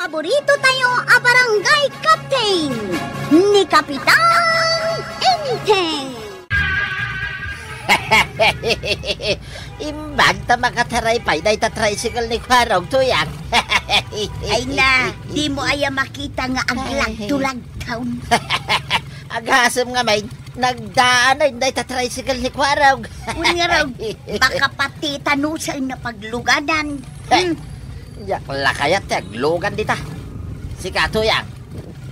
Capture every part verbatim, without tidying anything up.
Paborito tayo a barangay captain, ni Kapitan Enteng. Imbag ta makataray pay dayta tricycle ni Kuarog, Tuyang. Ay na, dimo aya makita nga aglagto-lagtaw. Agasem ngamin, nagdaan dayta tricycle ni Kuarog. Wen ngarud, makapatitanusen a pagluganan. Hmm. Diak la kayat ti aglugan dita. Sika, Tuyang,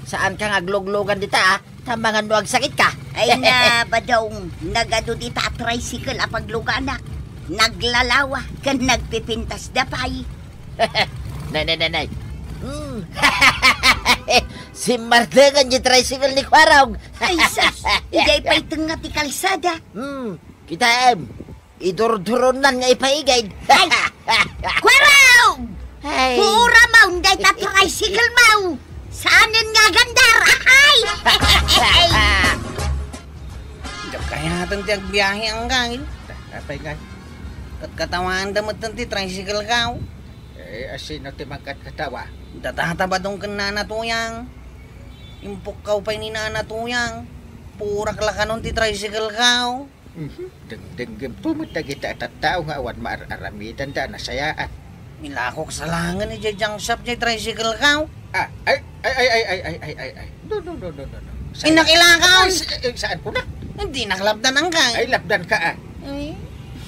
saanka nga agluglugan dita, a? Tambangan no agsakitka. Ay na, Badong, nagadu dita a tricycle a pagluganak. Naglalawa ken nagpipintasda pay. Nay, nay, nay, nay. Hmm. Simmardengan ti tricycle ni Kuarog. Ay, sus! Idiay pay tengnga ti kalsada. Hmm. Kitaem, idurduronnan nga ipaigid. Ay! Kuarog! Ay. Puoram dayta tricycle mo! Saanen nga agandar! Ay! Diak kayaten ti agbiahe, Anggal. Apay ngay? Katkatawaanda metten ti tricycle ko. Eh, asino ti mangkatkatawa? Data ta Badong ken Nana Tuyang. Impukkaw pay ni Nana Tuyang. Puorak la kanon ti tricycle ko. Mhm. Dengdenggem to met dagiti a tattao nga awan maar-aramidanda a nasayaat. Ilakok sa laengen idiay junk shop diay tricycle ko. Ah, ay, ay, ay. No, no, no, no, no, no. Innak ilakaw. Ay, sa-, eh, saan ko na? Dinak lapdan, Anggal. Ay, lapdan ka, ah. Ay.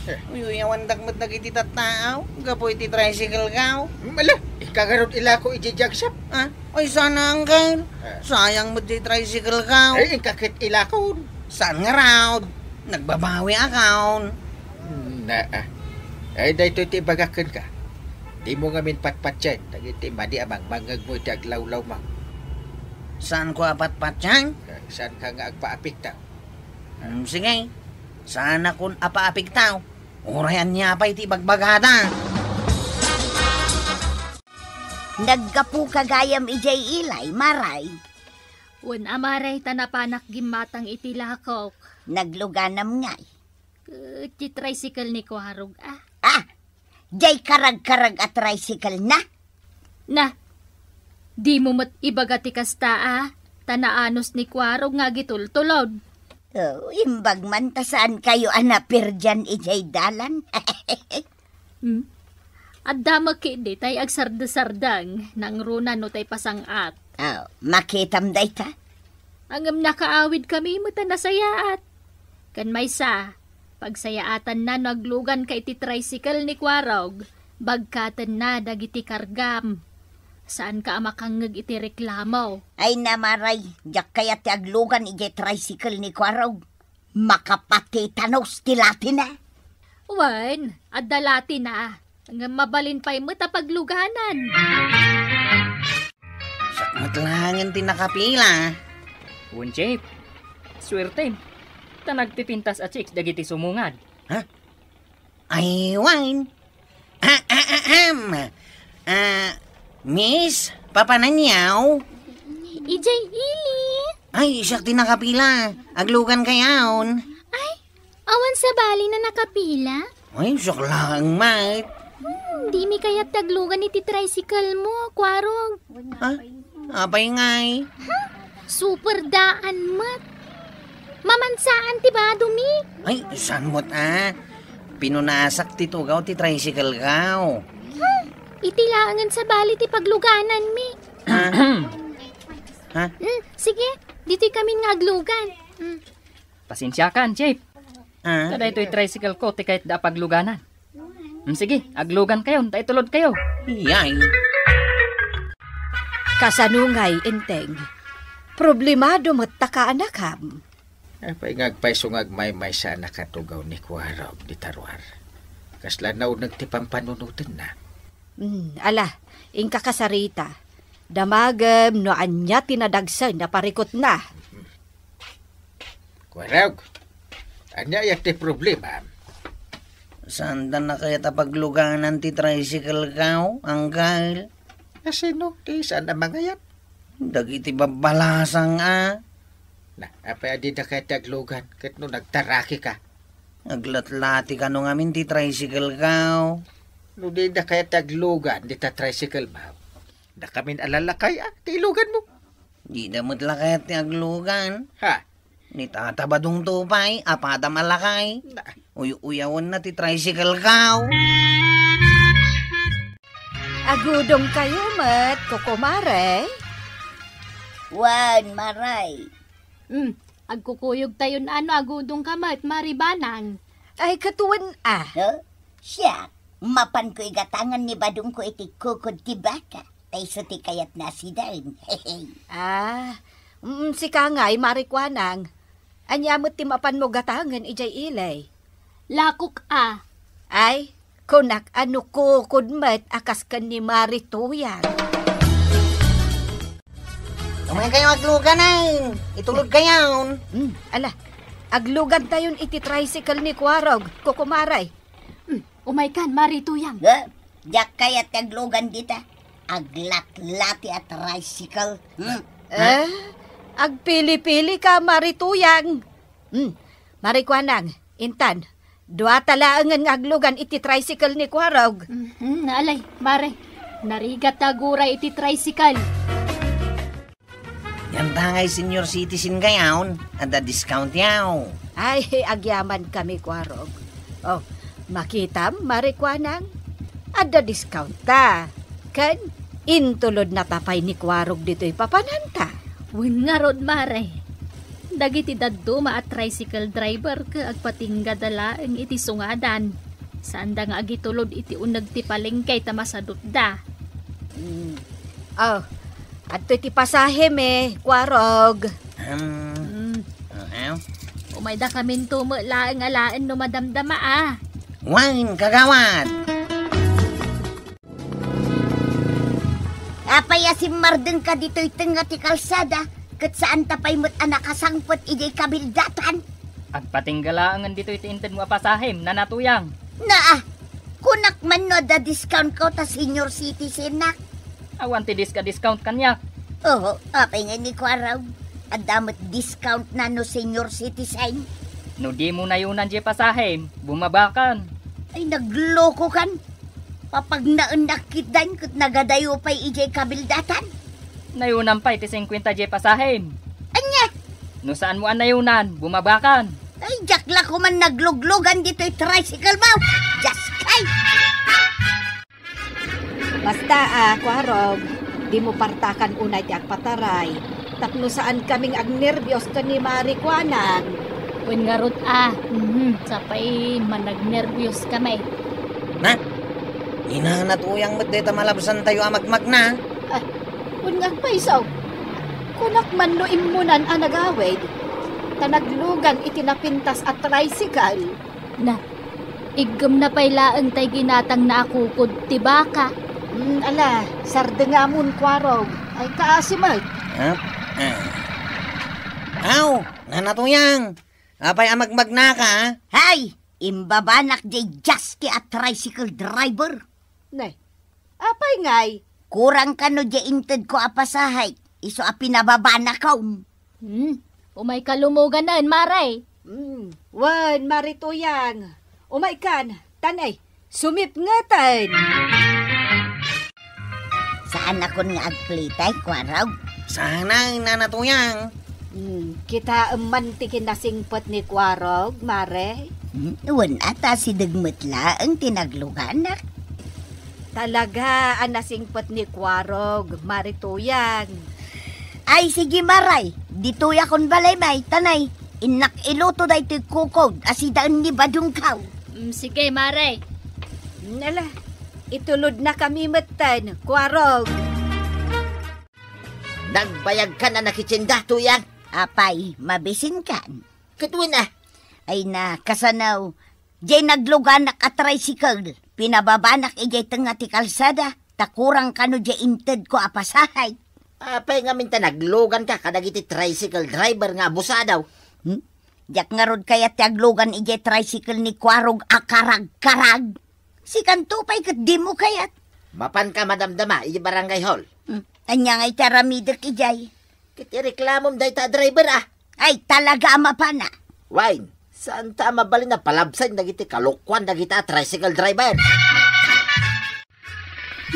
Eh. Uy, awan dakmet dagiti tattao. Gapu iti tricycle ko. Hmm, ala, ikagarod ilako iti junk shop. Ah? Ay, sana, Anggal. Ah. Sayang met diay tricycle ko. Ay, inkaket ilakon. Saan ngarud? Nagbabawi akon. Na, ah. Ay, daytoy ti ibagak kenka. Dimo ngamin patpatien dagiti madi a mangmangngegmo iti aglawlawmo. Saanko a patpatien? Eh, saanka nga agpaapigtaw? Hmm, sige. Saanakon a paapigtaw. Uray ania pay ti ibagbagada. Naggapuka gayam idiay ilay, Maray? Wen a, Maray, ta napanak gimmatang iti lakok. Nagluganam ngay? Ket ti tricycle ni Kuarog, a. Ah! Diay karagkarag a tricycle na? Na, dimo met ibaga ti kasta, a, ta naanus ni Kuarog nga agitultulod. Oh, imbag man ta saankayo a napirdian idiay dalan. Hmm? Adda met ketdi tay agsardesardeng, nangruna no tay pasang-at. Oh, makitam dayta? Ngem nakaawidkami met a nasayaat. Ken maysa, pagsayaatanna no agluganka iti tricycle ni Kuarog, bagkatenna dagiti kargam. Saanka a makangngeg iti reklamo. Ay na, Maray, diak kayat ti aglugan idiay tricycle ni Kuarog. Makapatitanus ti latina. Wen, adda latina. Ngem mabalin pay met a pagluganan. Siak met laengen ti nakapila. Wen, Chief. Suertem. Ta nagpipintas a chicks dagiti sumungad. Ha? Ay, wen. Ah, ah, ah, am. Ah, Miss, papananyaw? Idiay ili. Ay, siak ti nakapila. Aglugankayon. Ay, awan sabali a nakapila? Ay, siak laeng met. Hmm, dimi kayat ti aglugan iti tricycle mo, Kuarog. Ha? Apay ngay? Hmm, super daan met. Mamansaan ti badomi. Ay, saan met a? Pinunasak ti tugaw ti tricycle ko. Hmm, iti laengen sabali ti paglugananmi. Ha? Ha? Hmm, sige, ditoy kami nga aglugan. Hmm. Pasensiakan, Chief. Ah? Ta daytoy tricycle ko ti kayatda a pagluganan. Mm, sige, aglugankayon, ta itulodkayo. Yay. Kasano ngay, Enteng? Problemado met ta kaanakam. Apay nga agpayso nga agmaymaysa a nakatugaw ni Kuarog dita ruar? Kasla nauneg ti pampanunotenna. Mm, ala, inka kasarita. Damagem no ania ti nadagsen a parikutna. Kuarog, ania aya ti problema? Saanda na kayat a pagluganan ti tricycle ko, Anggal? Asino ti saan a mangayat? Dagiti babbalasang a. Na, apay a dida kayat ti aglugan ket no nagtaraki ka? Aglatlati kano ngamin ti tricycle ko. No dida kayat ti aglugan dita tricycle mo, Dakamin a lalakay, ah, ti iluganmo. Dida met lakay ti aglugan. Ha? Ni Tata Badong to pay, apadam a lakay. Na. Uy-uyawenna ti tricycle ko. Agudongkayo met, kukumare. Wen, Mare. Hmm, agkukuyogtayon a no agudongka met, Mare Banang. Ay, ket wen a. Huh? Siak, mapanko igatangan ni Badongko iti kukod ti baka, ta isu ti kayatna a sidaen. Ah, mm, sika ngay, Mare Kuanang. Ania met ti mapanmo gatangen idiay ili? Lakok a. Ay, kunak a no kukod met a kas ken ni Mare Tuyang. Umaykayo agluganen, itulodkayon. Hmm, ala, aglugantayon iti tricycle ni Kuarog, kukumare. Hmm, umaykan, Mare Tuyang. Eh, diak kayat ti aglugan dita. Aglatlati a tricycle. Hmm? Eh, agpili-pili ka, Mare Tuyang. Hmm, Mare Kuanang, intan, duata laengen nga aglugan iti tricycle ni Kuarog. Mhm, alay, Mare, narigat ta aguray iti tricycle. Yanta ngay senior citizen kayon, adda discount yaw. Ay, agyaman kami, Kuarog. Oh, makitam, Mare Kuanang? Adda discount ta. Ken intulodna ta pay ni Kuarog ditoy papananta. Wen ngarud, Mare. Dagiti dadduma a tricycle driver ket agpatinggada laeng iti sungadan. Saanda nga agitulod iti uneg ti palengke ta masadutda. Mm. Oh, adtoy ti pasahem, Kuarog. Um, Mm. uh, Umayda kaminto met laeng alaen no madamdama a. Wen, kagawad. Apay a simmardengka ditoy tengnga ti kalsada, ket saanta pay met a nakasangpet idiay kabildatan? Agpatingga laengen ditoy ti intedmo a pasahem, Nana Tuyang. Naa, kunak man no adda discount ko ta senior citizen-nak. Awan ti diska-discount kaniak. Oo, apay ngay ni Kuarog? Adda met discount na no senior citizen. No dimo nayunan diay pasahem, bumabakan. Ay, naglokokan. Papagnaennak ketdin ket nagadayo pay idiay kabildatan. Nayunan pay ti singkwenta diay pasahem. Ania? No saanmo a nayunan, bumabakan. Ay, diak la koman nagluglugan ditoy tricycle mo. Dios kay! Basta, ah, Kuarog, dimo partakan unay ti agpataray. Tapno saan kaming agnerbios ken ni Mare Kuanang. Wen ngarud a, mhm, sapay managnerbios kami. Na? Ni Nana Tuyang met dayta malabsantayo a magmagna. Ay, wen nga agpayso. Kunak man no immunan a nagawid, ta naglugan iti napintas a tricycle. Na, iggemna pay laeng tay ginatangna a kukod ti baka. Hmm, ala, sardengamon, Kuarog. Ay, kaasi met. Ah, ah. Aw, Nana Tuyang, apay a magmagnaka, a? Hay! Imbabanak diay jaski a tricycle driver. Ne, apay ngay? Kurang kano diay intedko a pasahe, isu a pinababanakom. Hmm, umayka lumoganen, Mare. Hmm, wen, Mare Tuyang. Umaykan, tan-ay, sumipngeten. Saanakon nga agplitay, Kuarog? Saan, Nana Tuyang? Hmm, kitaem man ti kinasingpet ni Kuarog, Mare? Hmm, wen a ta sideg met laeng ti nagluganak. Talaga a nasingpet ni Kuarog, Mare Tuyang. Ay, sige, Mare. Ditoyakon balay, may, tan-ay. Innak iluto daytoy kukod a sidaen ni Badongko. Mm, sige, Mare. Nala, itulodnakami metten, Kuarog. Nagbayagkan a nakitienda, Tuyang. Apay, mabisinkan? Ket wen a. Ay na, kasano? Diay nagluganak a tricycle, pinababanak idiay tengnga ti kalsada, ta kurang kano diay intedko a pasahe. Apay ngamin ta nagluganka kadagiti tricycle driver nga abusado? Hmm? Diak ngarud kayat ti aglugan idiay tricycle ni Kuarog a karagkarag. Sikanto pay ket dimo kayat. Mapanka madamdama idiay barangay hall. Hmm. Ania ngay ti aramidek idiay? Ket ireklamom dayta a driver, a. Ay, talaga a mapana. Wen, saanta a mabalin a palabsayen dagiti kalokuan dagita a tricycle driver?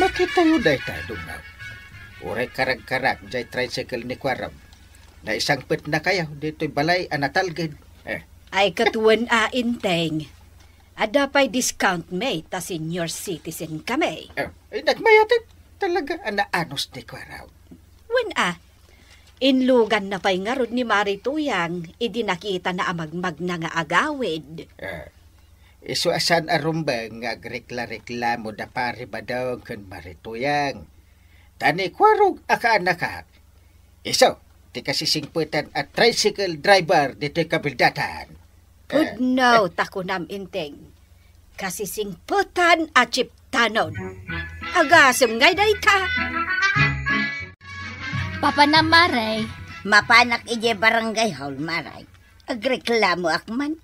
Makitayo dayta, Dunggaw. Uray karagkarag jay tricycle ni Kuarog. Naisangpetnakayo ditoy balay a natalged. Eh. Ay, ket wen a, Enteng. Adda pay discount mi ta senior citizen kami. Eh, ay, nagmayaten talaga a naanus ni Kuarog. Wen a, inluganna pay ngarud ni Mari Tuyang idi nakitana a magmagna nga agawid. Eh, isu a saan a rumbeng nga agrekla-reklamo da Pari Badong ken Mari Tuyang. Ta ni Kuarog a kaanakak, isu ti kasisingpetan a tricycle driver ditoy kabeldatan. Pudno ta kunam, Enteng. Kasisingpetan a chiptanon. Agasem ngay dayta. Papanam, Mare. Mapanak idiay barangay hall, Mare. Agreklamoak man.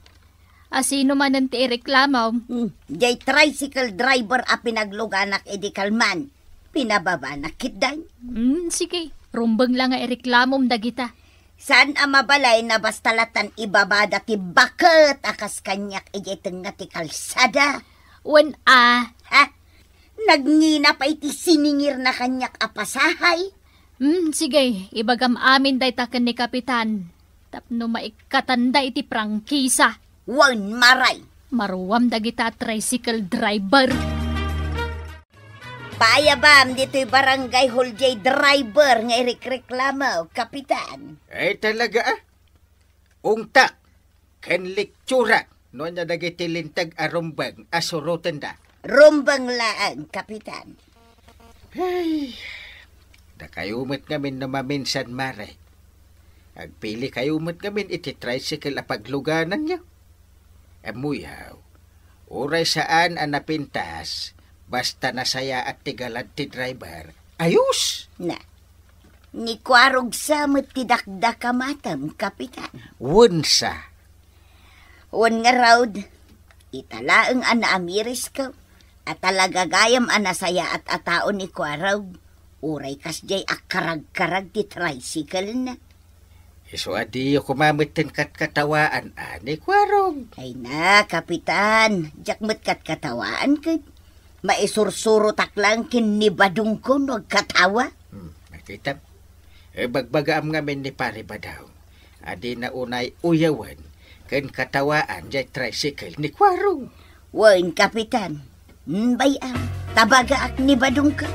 A sino manen ti ireklamo? Hmm, jay tricycle driver a pinagluganak idi kalman. Pinababanak ketdi. Hmm, sige. Rumbeng la nga ireklamom dagita. Saan a mabalay no basta latan ibabada ti baket a kas kaniak idiay tengnga ti kalsada. Wen a. Ha? Nagngina pay ti siningirna kaniak a pasahay. Hmm, sige. Ibagam amin dayta ken ni Kapitan. Tapno maikkatanda iti prangkisa. Wen, Mare. Maruam dagita tricycle driver. Paayabam ditoy barangay hall jay driver nga irekreklamo, Kapitan. Ay, talaga, ah. Ungtak ken lektura no ania dagiti linteg a rumbeng a surotenda. Rumbeng laeng, Kapitan. Ay, dakayo met ngamin no maminsan, Mare. Agpilikayo met ngamin iti tricycle a paglugananyo. Ammoyo, uray saan a napintas, basta nasayaat ti galad ti driver, ayos! Na, ni Kuarog sa met ti dakdakamatem, Kapitan. Wen sa. Wen ngarud, ita laeng a naamirisko a talaga gayam a nasayaat a tao ni Kuarog, uray kasdiay a karagkarag ti tricycle-na. Isu a diyo koma metten katkatawaan a ni Kuarog. Ay na, Kapitan, diak met katkatawaan ket maisursurotak laeng ken ni Badongko no agkatawa. Hmm, nakitam. Ibagbagaam ngamin ni Pari Badong a dina unay uyawen ken katawaan jay tricycle ni Kuarog. Wen, Kapitan. Hmm, bay-am, tabagaak ni Badongko.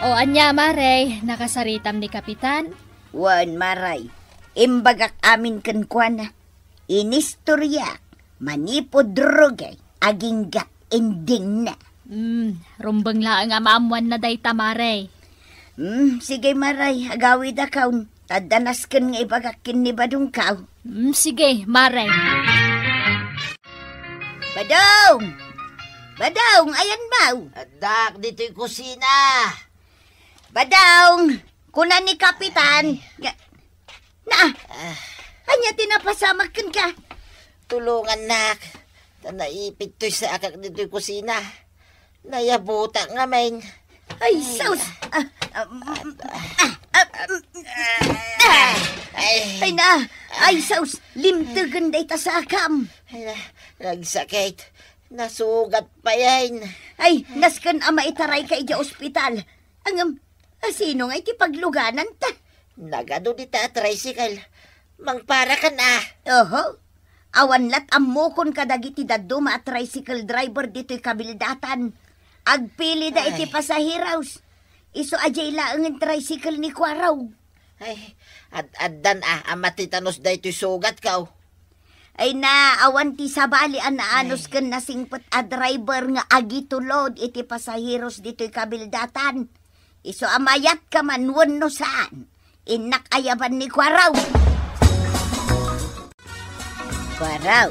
O ania, Mare, nakasaritam ni Kapitan? Wen, Mare, imbagak amin kenkuana. Inistoriak manipud rugay agingga endingna. Hmm, rumbeng laeng a maammoanna dayta, Mare. Hmm, sige, Mare, agawidakon. Adda nasken nga ibagak ken ni Badongko. Hmm, sige, Mare. Badong! Badong, ayanmo? Addak ditoy kusina. Badong, kuna ni Kapitan. Ay. Nga, na, ah, ania ti napasamak kenka? Tulongannak. Ta naipit toy sakak ditoy kusina. Nayabutak ngamin. Ay, ay, sus! Ah, ah, mm, ah, ah, mm, ah. Ay. Ay na! Ay, sus! Limtegen dayta sakam! Ay na, nagsakit. Nasugat payen. Ay, nasken a maitarayka idiay ospital. Ngem, a, sino nga iti paglugananta? Nagadu dita a tricycle. Mangparakan a. Oho. Awan lat ammokon kadagiti dadduma a tricycle driver ditoy kabildatan. Agpilida iti pasaheros. Isu a diay laengen tricycle ni Kuarog. Ay, ad-addan a, a matitanos daytoy sugatko. Ay na, awan ti sabali a naanus ken nasingpet a driver nga agitulod iti pasaheros ditoy kabildatan. Isu a mayat ka man wenno saan, innak ayaban ni Kuarog. Kuarog,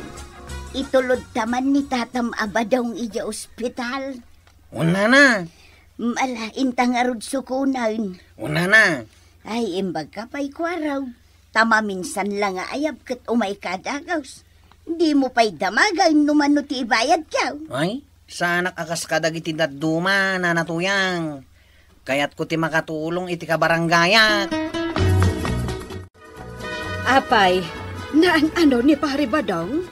itulod ta man ni tatam a Badong idiay ospital. Unana. Mala, inta ngarud sukonen. Unana. Ay, imbagka pay, Kuarog. Ta maminsan la nga ayab ket umayka a dagus. Dimo pay damagen no mano ti ibayadko. Ay, saanak a kas kadagiti dadduma, Nana Tuyang. Kayatko ti makatulong iti kabarangayak. Apay, naan-ano ni Pari Badong?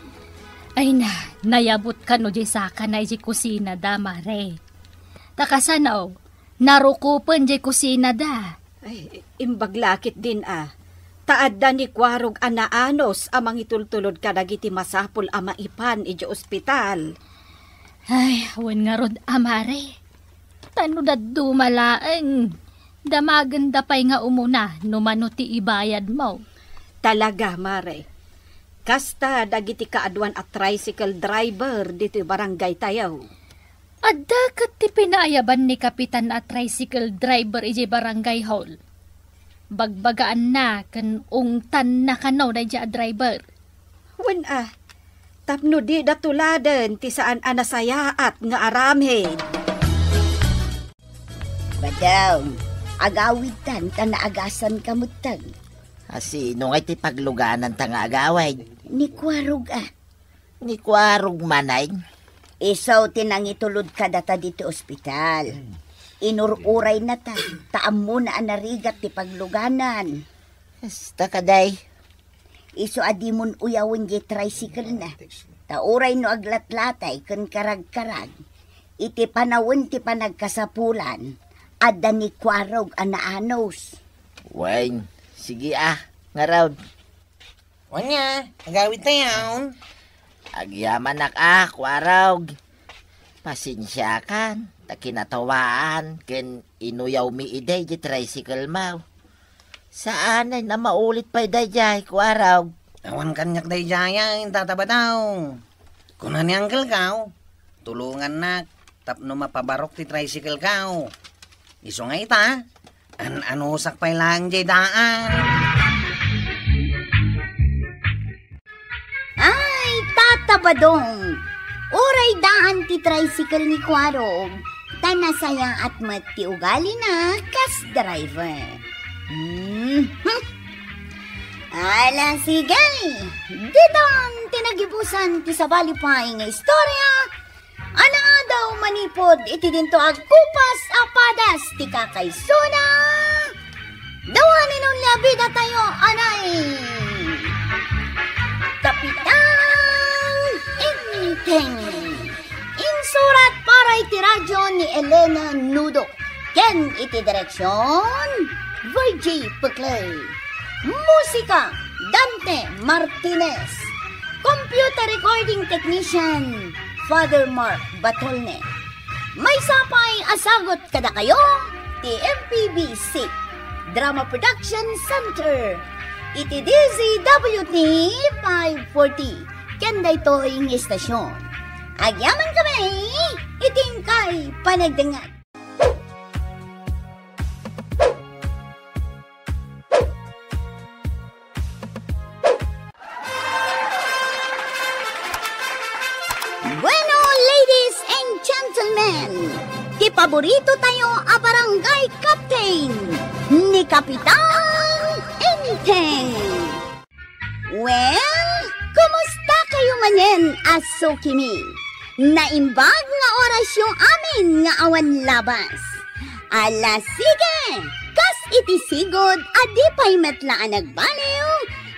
Ay na, nayabut kano diay sakana idiay kusinada, Mare. Ta kasano, Narukopen jay kusinada. Ay, imbag la ketdin a. Ta adda ni Kuarog a naanus a mangitultulod kadagiti masapul a maipan idiay ospital. Ay, wen ngarud a, Mare. Ta no dadduma laeng, damagenda pay nga umuna no mano ti ibayadmo. Talaga, Mare. Kasta dagiti kaaduan a tricycle driver ditoy barangaytayo. Adda ket ti pinaayaban ni Kapitan a tricycle driver idiay barangay hall. Bagbagaanna ken ungtanna kano daydiay a driver. Wen a, tapno dida tuladen ti saan a nasayaat nga aramid. Badong, agawidtan ta naagasanka metten. A, sino ngay ti paglugananta nga agawid? Ni Kuarog a. Ni Kuarog manen? Isu ti nangitulod kadata ditoy ospital. Inur-uraynata, ta ammona a narigat ti pagluganan. Kasta kadi. Isu a dimon uyawen diay tricycle-na. Ta uray no aglatlatay ken karagkarag, iti panawen ti panagkasapulan, adda ni Kuarog a naanus. Wen, sige a, ngarud. Wen nga, agawidtayon. Agyamanak a, Kuarog. Pasensiakan, ta kinatawaan ken inuyawmi idi diay tricycle-mo. Saan a maulit pay daydiay, Kuarog. Awan kaniak daydiay, Tata Badong. Kuna ni uncle-ko, tulongannak tapno mapabarok ti tricycle-ko. Isu nga ita, an-anusak pay laeng diay daan. Ay, Tata Badong! Uray daan ti tricycle ni Kuarog, ta nasayaat met ti ugalina kas driver. Mhm. Ala, sige! Ditan ti nagibusan ti sabali pay nga istorya a naadaw manipud iti dinto a kupas a padas ti kakaisuna. Dawanen unay a bidatayo, anay, Kapitan Enteng. Insurat para iti radio ni Elena Nudo ken iti direksion, Virgie Peclay. Musika, Dante Martinez. Computer recording technician, Father Mark Batolne. Maysa pay a sagut kadakayo ti M P B C Drama Production Center iti D Z W T five forty ken daytoy nga istasyon. Agyamankami iti inkay panagdengngeg. Bueno, ladies and gentlemen, ti paborito tayo a barangay captain, ni Kapitan Enteng. Well, kumusta kayo manen a sukimi? Naimbag nga orasyo amin nga awan labas. Ala, sige! Kas iti sigud a di pay met la a nagbaliw,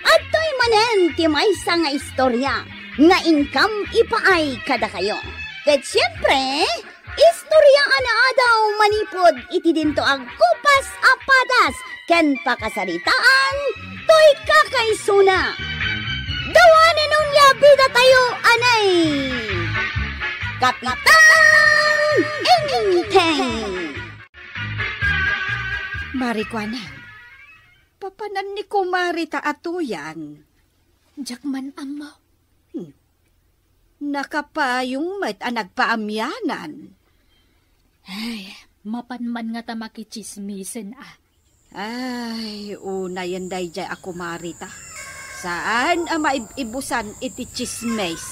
adtoy manen ti maysa nga istorya nga inkam ipaay kadakayo. Ket siempre, istorya a naadaw manipud iti dinto a kupas a padas ken pakasaritaan toy kakaisuna. Dawanen unay a bidatayo, anay, Kapitan Enteng. Marikuana, papanan ni Kumarita a tuyang? Diak man ammo. Hmm. Nakapayong met a nagpaamianan. Ay, mapan man ngata makitsismisen a. Ay, unayen daydiay a Kumarita. Saan a maib-ibusan iti tsismis.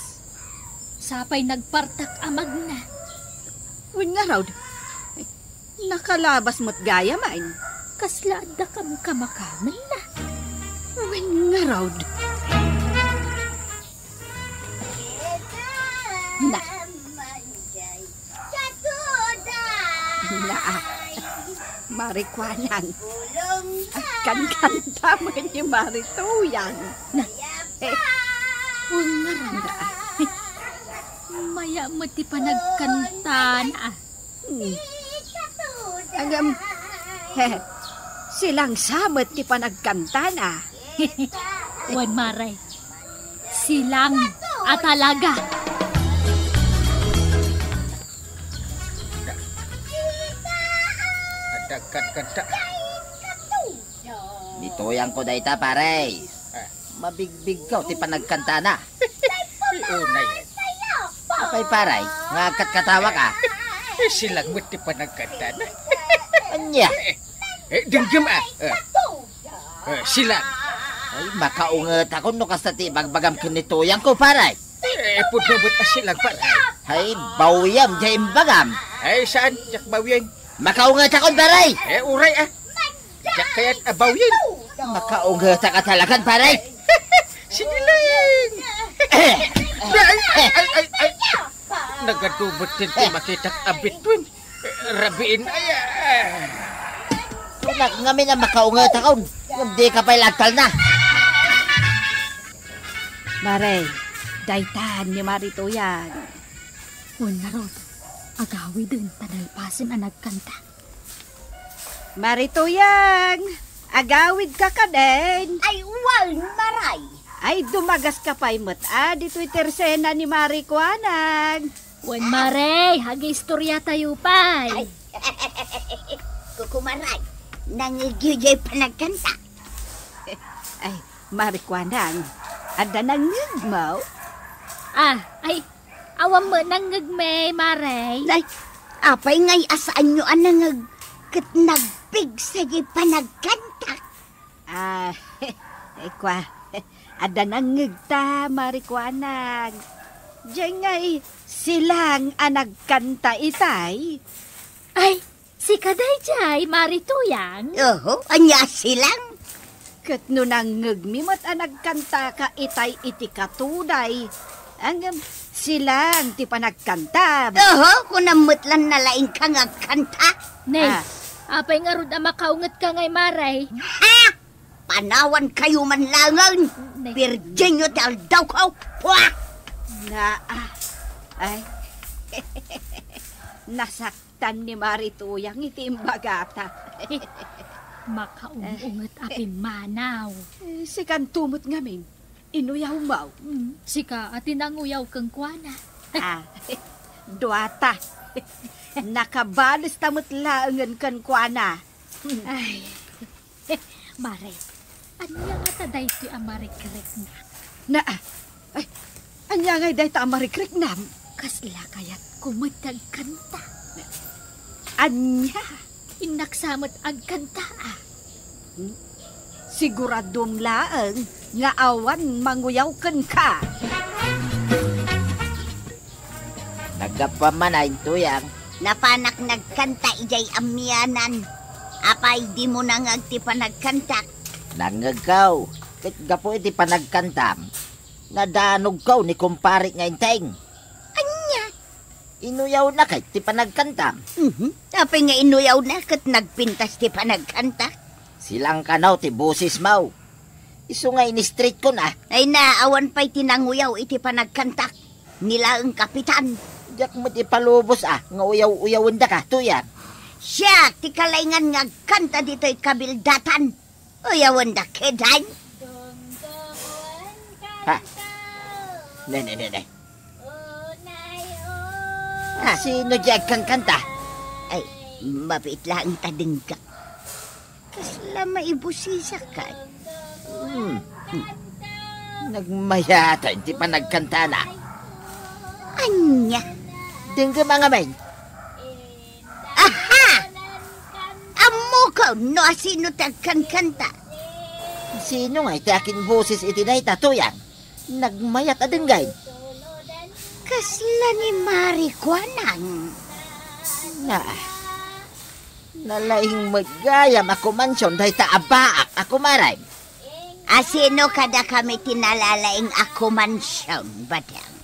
Sapay nagpartak a magna. Wen ngarud, nakalabas met gayam. Kasla adda kamkamakamanna. Wen ngarud. Na. Na, ah. Marikuanan. Agkankanta met ni Marituyang. Na. Eh. Wen ngarud, ah. Maya met ti panagkantana, ah. Hmm. Ngem, silang sa met ti panagkantana. Wen, Mare, silang a talaga. Adda kanta. Ni Tuyangko dayta, pare. Ah. Mabigbigko ti panagkantana. Unay. Apay, pare, nga agkatkatawak a? Eh, silang met ti panagkantana. Ania? Eh, eh, denggem a. Eh. Eh, silang. Ay, makaungetakon no kasta ti ibagbagam ken ni Tuyangko, pare. Eh, pudno met a silang, pare. Ay, bawyem diay imbagam. Ay, saan? Diak bawyem. Makaungetakon, pare. Eh, uray a. Diak kayat a bawyem. Makaungetak a talagan, pare. Sige lang. Ay, ay, ay, ay, ay. Nagadu met ti makitak a bituen. Rabiin, ay, ah. Kunak ngamin a makaungetakon. Ngem dika pay lagtalna. Mare, daytan ni Mare Tuyang. Wen ngarud, agawiden ta nalpasen a nagkanta. Mare Tuyang, agawidka kadin? Ay, wen, Mare. Ay, dumagaska pay met a ditoy tersena ni Mare Kuanang. Wen, Mare, agistoria tayo pay. Ay, Kuko Mare, nangngegyo diay panagkanta. Ay, Mare Kuanang, adda nangngegmo? Ah, ay, awan met nangngegmi, Mare. Ay, apay ngay a saanyo a nangngeg ket nagpigsa diay panagkantak? Ah, kua, adda nangngegta, Mare Kuanang. Diay ngay silang a nagkanta itay. Ay, sika daydiay, Mare Tuyang? Oho, ania silang? Ket no nangngegmi met a nagkantaka itay iti katuday, ngem silang ti panagkantam. Oho, kunam met lan nalaingka nga agkanta. Nay, ah, apay ngarud a makaungetka ngay, Mare? Ha! Panawankayo man laengen. Nay. Birgenyo ti aldawko. Pua! Na, ah, ay. Nasak- tan ni Mare Tuyang iti imbagata. Makaung-unget a pimmanaw. Eh, sikanto met ngamin, inuyawmo? Mm, sika a ti nanguyaw kenkuana. Ah, duata. Nakabalesta met laengen kenkuana. Ay. Mare, ania ngata daytoy a marikrikna? Na, ay, ania ngay dayta a marikriknam? Kasla kayatko met ti agkanta. Ania? Innak sa met agkanta, a. Hmm? Siguradom laeng nga awan manguyaw kenka. Naggapuam man a, Intuyang. Napanak nagkanta idiay amianan. Apay, dimo nangngeg ti panagkantak? Nangngegko. Ket gapu iti panagkantam, nadanogko ni kumpare nga Enteng. Ania? Inuyawna kay ti panagkantam. Mhm. Apay nga inuyawna ket nagpintas ti panagkantak? Silang kano ti bosesmo. Isu nga in-straightkon, a. Ay na, awan pay ti nanguyaw iti panagkantak. Ni laeng kapitan. Diak met ipalubos, a, nga uyaw-uyawendaka, Tuyang. Siak ti kalaingan nga agkanta ditoy kabildatan. Uyawenda ketdin. Ha? Ne, ne, ne, ne. Ah, sino diay agkankanta? Ay, mabiit laeng ta dengga. Kasla maibusisak kay. Hmm. Hmm. Nagmayat ti panagkantana. Ania? Denggem a ngamin. Aha! Ammokon no asino ti agkankanta. Sino ngay ti akinboses iti dayta, Tuyang? Nagmayat a denggen. Kasla ni Mari Kuanang. Na, nalaing met gayam a kumansion dayta a baak a kumareng. Asino kadakami ti nalalaing a kumansion, Badang?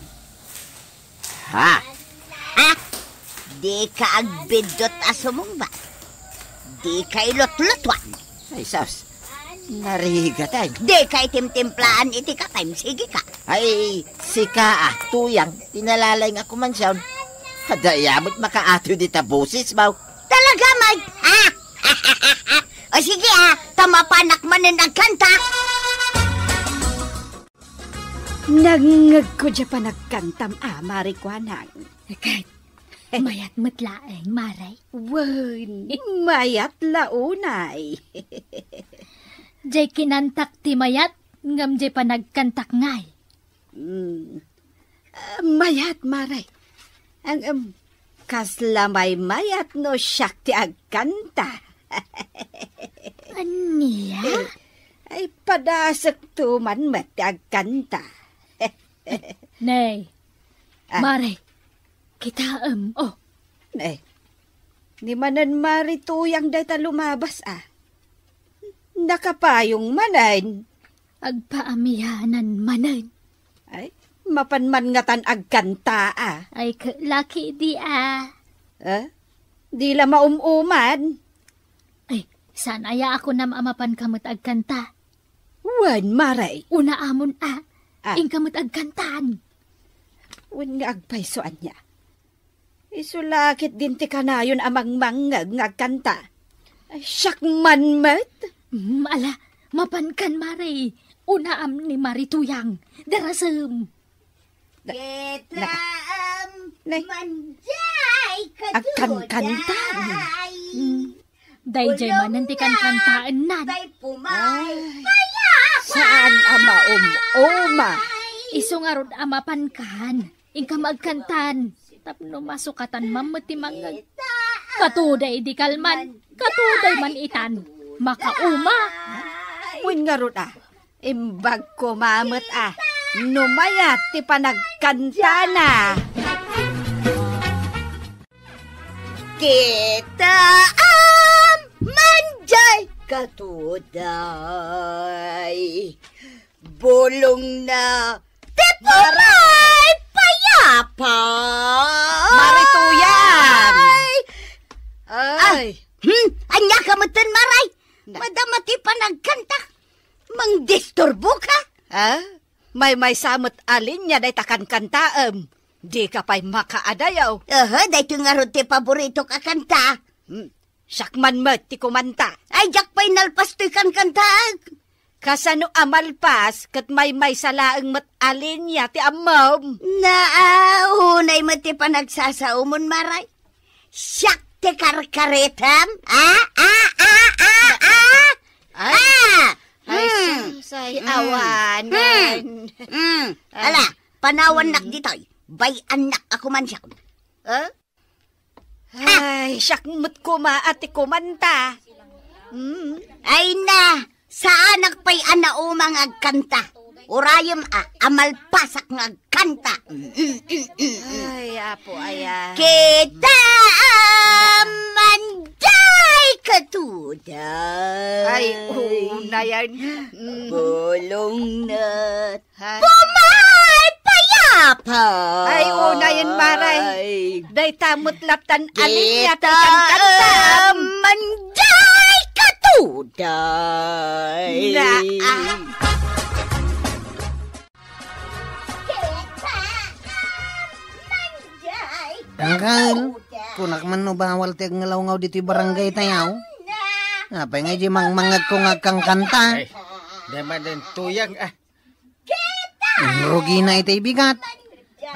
Ha? Ha? Dika agbiddut a sumungbat. Dika ilutlutuan. Ay, sus. Narigat, ay. Dika itimtimplaan iti kapaim. Sige ka. Ay, sika, a, Tuyang, ti nalalaing a kumansion. Adda aya met makaatoy dita bosesmo. Talaga, Mike? Ha? O sige, ah, ta mapanak manen agkanta. Nangngegko diay panagkantam a, Mari Kuanang. Ket mayat met laeng, Mari. Wen, mayat la unay. Diay kinantak ti mayat, ngem diay panagkantak ngay. Mm. Ah, mayat, Mari. Ang, em, kasla maymayat no siak ti agkanta. Ania? Ay, padasekto man met ti agkanta. Nay, Ah. Mari, kitaem, oh. Nay, ni manen Mari Tuyang dayta lumabas, ah. Nakapayong manen. Agpaamianan manen. Ay, mapan man ngatan agkanta, ah. Ay, ke-, laki di, ah. Eh? Di la maum-uman. Ay, saan aya a kunam a mapanka met agkanta? Wen, Mari. Unaamon, ah. Ah. Inka met agkantan. Wen nga agpayso ania. Isu la ket din ti kanayon a mangmangngeg nga agkanta. Ay, siak man met. Mm, ala, mapankan, Mari. Unaam ni Mari Tuyang. Darasem. Na-, Kitaem na-, mandiay agkankantan. Katuday. Mm. Daydiay manen ti kankantaennan. Tay pumay. Ay, payapay. Saan a maum-uma. Isu ngarud a mapankan. Inka maagkantan. Tapno masukatan man met ti mangngeg. Katuday idi kalman. Katuday man itan. Makauma. Wen ngarud a. Imbag koma met a no mayat ti panagkantana. Kitaem mandiay katuday, bulongna ti pumay payapa. Mari Tuyang! Ay. Ah, hmm, ania ka metten, Mari? Na- Madama ti panagkanta. Mangdisturboka? Ah? Maymaysa met a linia dayta kankantaem. Dika pay makaadayo. Aha, daytoy ngarud ti paboritok a kanta. Hmm. Siak man met ti kumanta. Ay, diak pay nalpas toy kankantaek. Kasano a malpas ket maymaysa laeng met a linia ti ammom? Naa, unay met ti panagsasaomon, Mari. Siak ti karkaretam? Ah, ah, ah, ah, ah! Ay, ah! Ay, hmm. Say, hmm. Awanen. Hmm. Hmm. Ay. Ala, panawannak ditoy. Bay-annak a kumansiak. Eh? Ay, siak met koma a ti kumanta. Hmm. Ay na, saanak pay a nauma nga agkanta. Urayem a, a malpasak nga agkanta. Ay, Apo, aya. Kitaem mandiay katuday. Ay, unayen. Bulongna ti pumay payapa. Ay, unayen, Mari. Dayta met latta a linia ti kankantaem. Kitaem mandiay katuday. Na, ah. Angkel, kunak man no bawal ti agngalawgaw ditoy barangay tayo. Apay nga di mangmangegko nga agkankanta? Ay, di man din tuyang, ah. Rugi na iti bigat.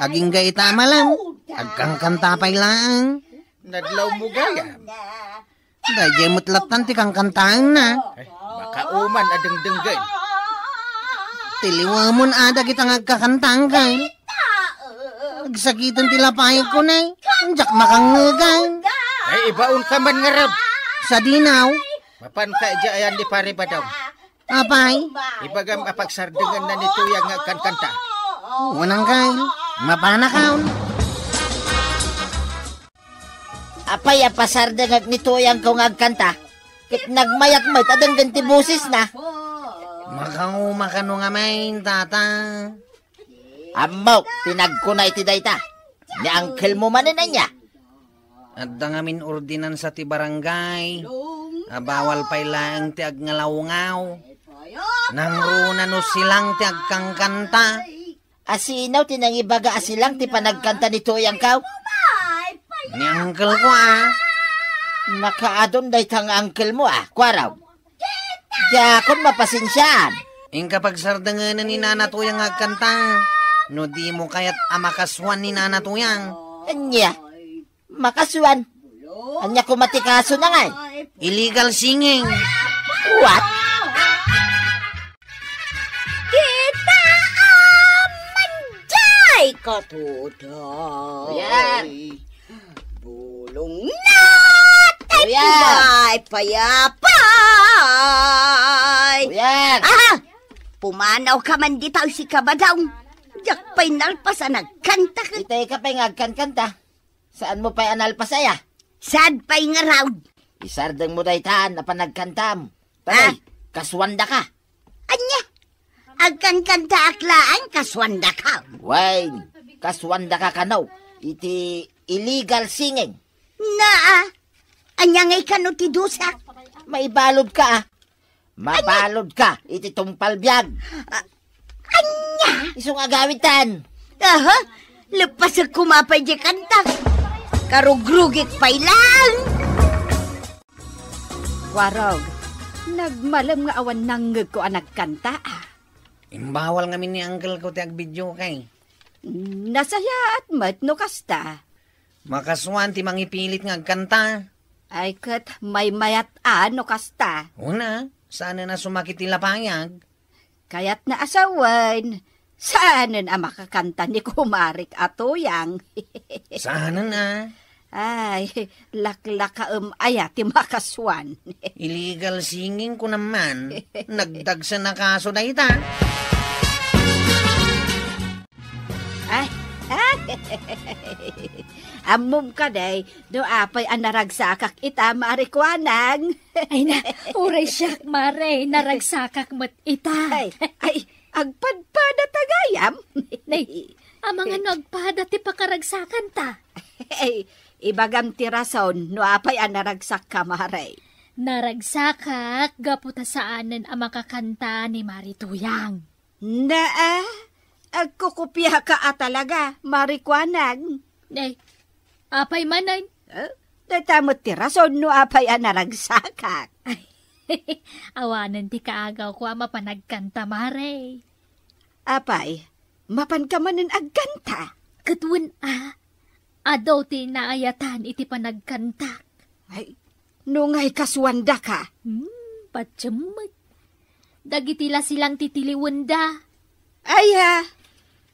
Agingga ita a malam. Agkankanta pay laeng. Nadlaw mo gayam. Daydiay met lattan ti kankantaenna. Ay, makauman a dengdenggen. Tiliwemon a dagita nga agkakantaenkan. Agsakiten ti lapayko ne. Diak makangngegan. Ay, ibaonka man ngarud. Sadinaw. Mapanka idiay ayan ni Pare Badong. Apay? Ibagam a pagsardengenna ni Tuyang nga agkankanta. Unang kay, mapanakaon. Apay a pasardengek ni Tuyangko nga agkanta? Ket nagmayat met a denggen ti bosesna. Makauma kano ngamin, tata. Ammok ti nagkuna iti dayta. Ni angkelmo manen ania? Adda ngamin ordinansa ti barangay a bawal pay laeng ti agngalawgaw. Nangruna no silang ti agkankanta. A sino ti nangibaga a silang ti panagkanta ni Tuyangko? Ni angkelko, a. Nakaadun dayta nga angkelmo, a, Kuarog. Diakon mapasensiaan. Inka pagsardengenen ni Nana Tuyang nga agkanta. No dimo kayat a makasuan ni Nana Tuyang. Ania? Makasuan? Ania koma ti kasona ngay? Illegal singing. What? Kita a manjay katuday. Yan. Bulong na Kuya! Tayo payapay! Kuya! Aha! Pumanawka man dita, sika, Badong. Diak pay nalpas a nagkanta ket. Itay ka pay nga agkankanta. Saanmo pay a nalpas aya? Saan pay ngarud? Isardengmo dayta a panagkantam. Tagay, ah, kasuandaka. Ania? Agkankantaak laeng kasuandaka. Wen, kasuandaka kano iti illegal singing. Naa, ania ngay kano ti dusak? Maibaludka, a. Mabaludka iti tungpal biag. Ah, ania? Isu nga agawidtan. Aha, leppasek koma pay diay kanta. Karugrugik pay laeng. Kuarog, nagmalem nga awan nangngegko a nagkanta, a. Imbawal ngamin ni uncle ko ti agbidio kay. Nasayaat met no kasta. Makasuan ti mangipilit nga agkanta. Ay, ket maymayat a no kasta. Una, saanen a sumakit ti lapayag. Kayatna a sawen, saanen a makakanta ni kumarik a Tuyang. Saanen a? Ay, laklakaem aya ti makasuan. Illegal singing ko naman. Nagdagsen a kaso dayta. Ay, ammom kadi, no apay a naragsakak ita, Mari Kuanang. Ay na, uray siak, Mare, naragsakak met ita. Ay, ay, agpadpada ta gayam. Nay, amangan no agpada ti pakaragsakanta. Ay, ibagam ti rason no apay a naragsakka, Mare. Naragsakak gapu ta saanen a makakanta ni Mari Tuyang. Naa, agkukupiaka a talaga, Mari Kuanang. Nay, apay manen? Eh, dayta met ti rason no apay a naragsakak. Awanen ti kaagawko a mapan agkanta, Mare. Apay, mapanka manen agkanta? Ket wen a, adu ti naayatan iti panagkantak. Ay, no ngay kasuandaka. Hmm, patiem met. Dagiti lasilang ti tiliwenda. Aya?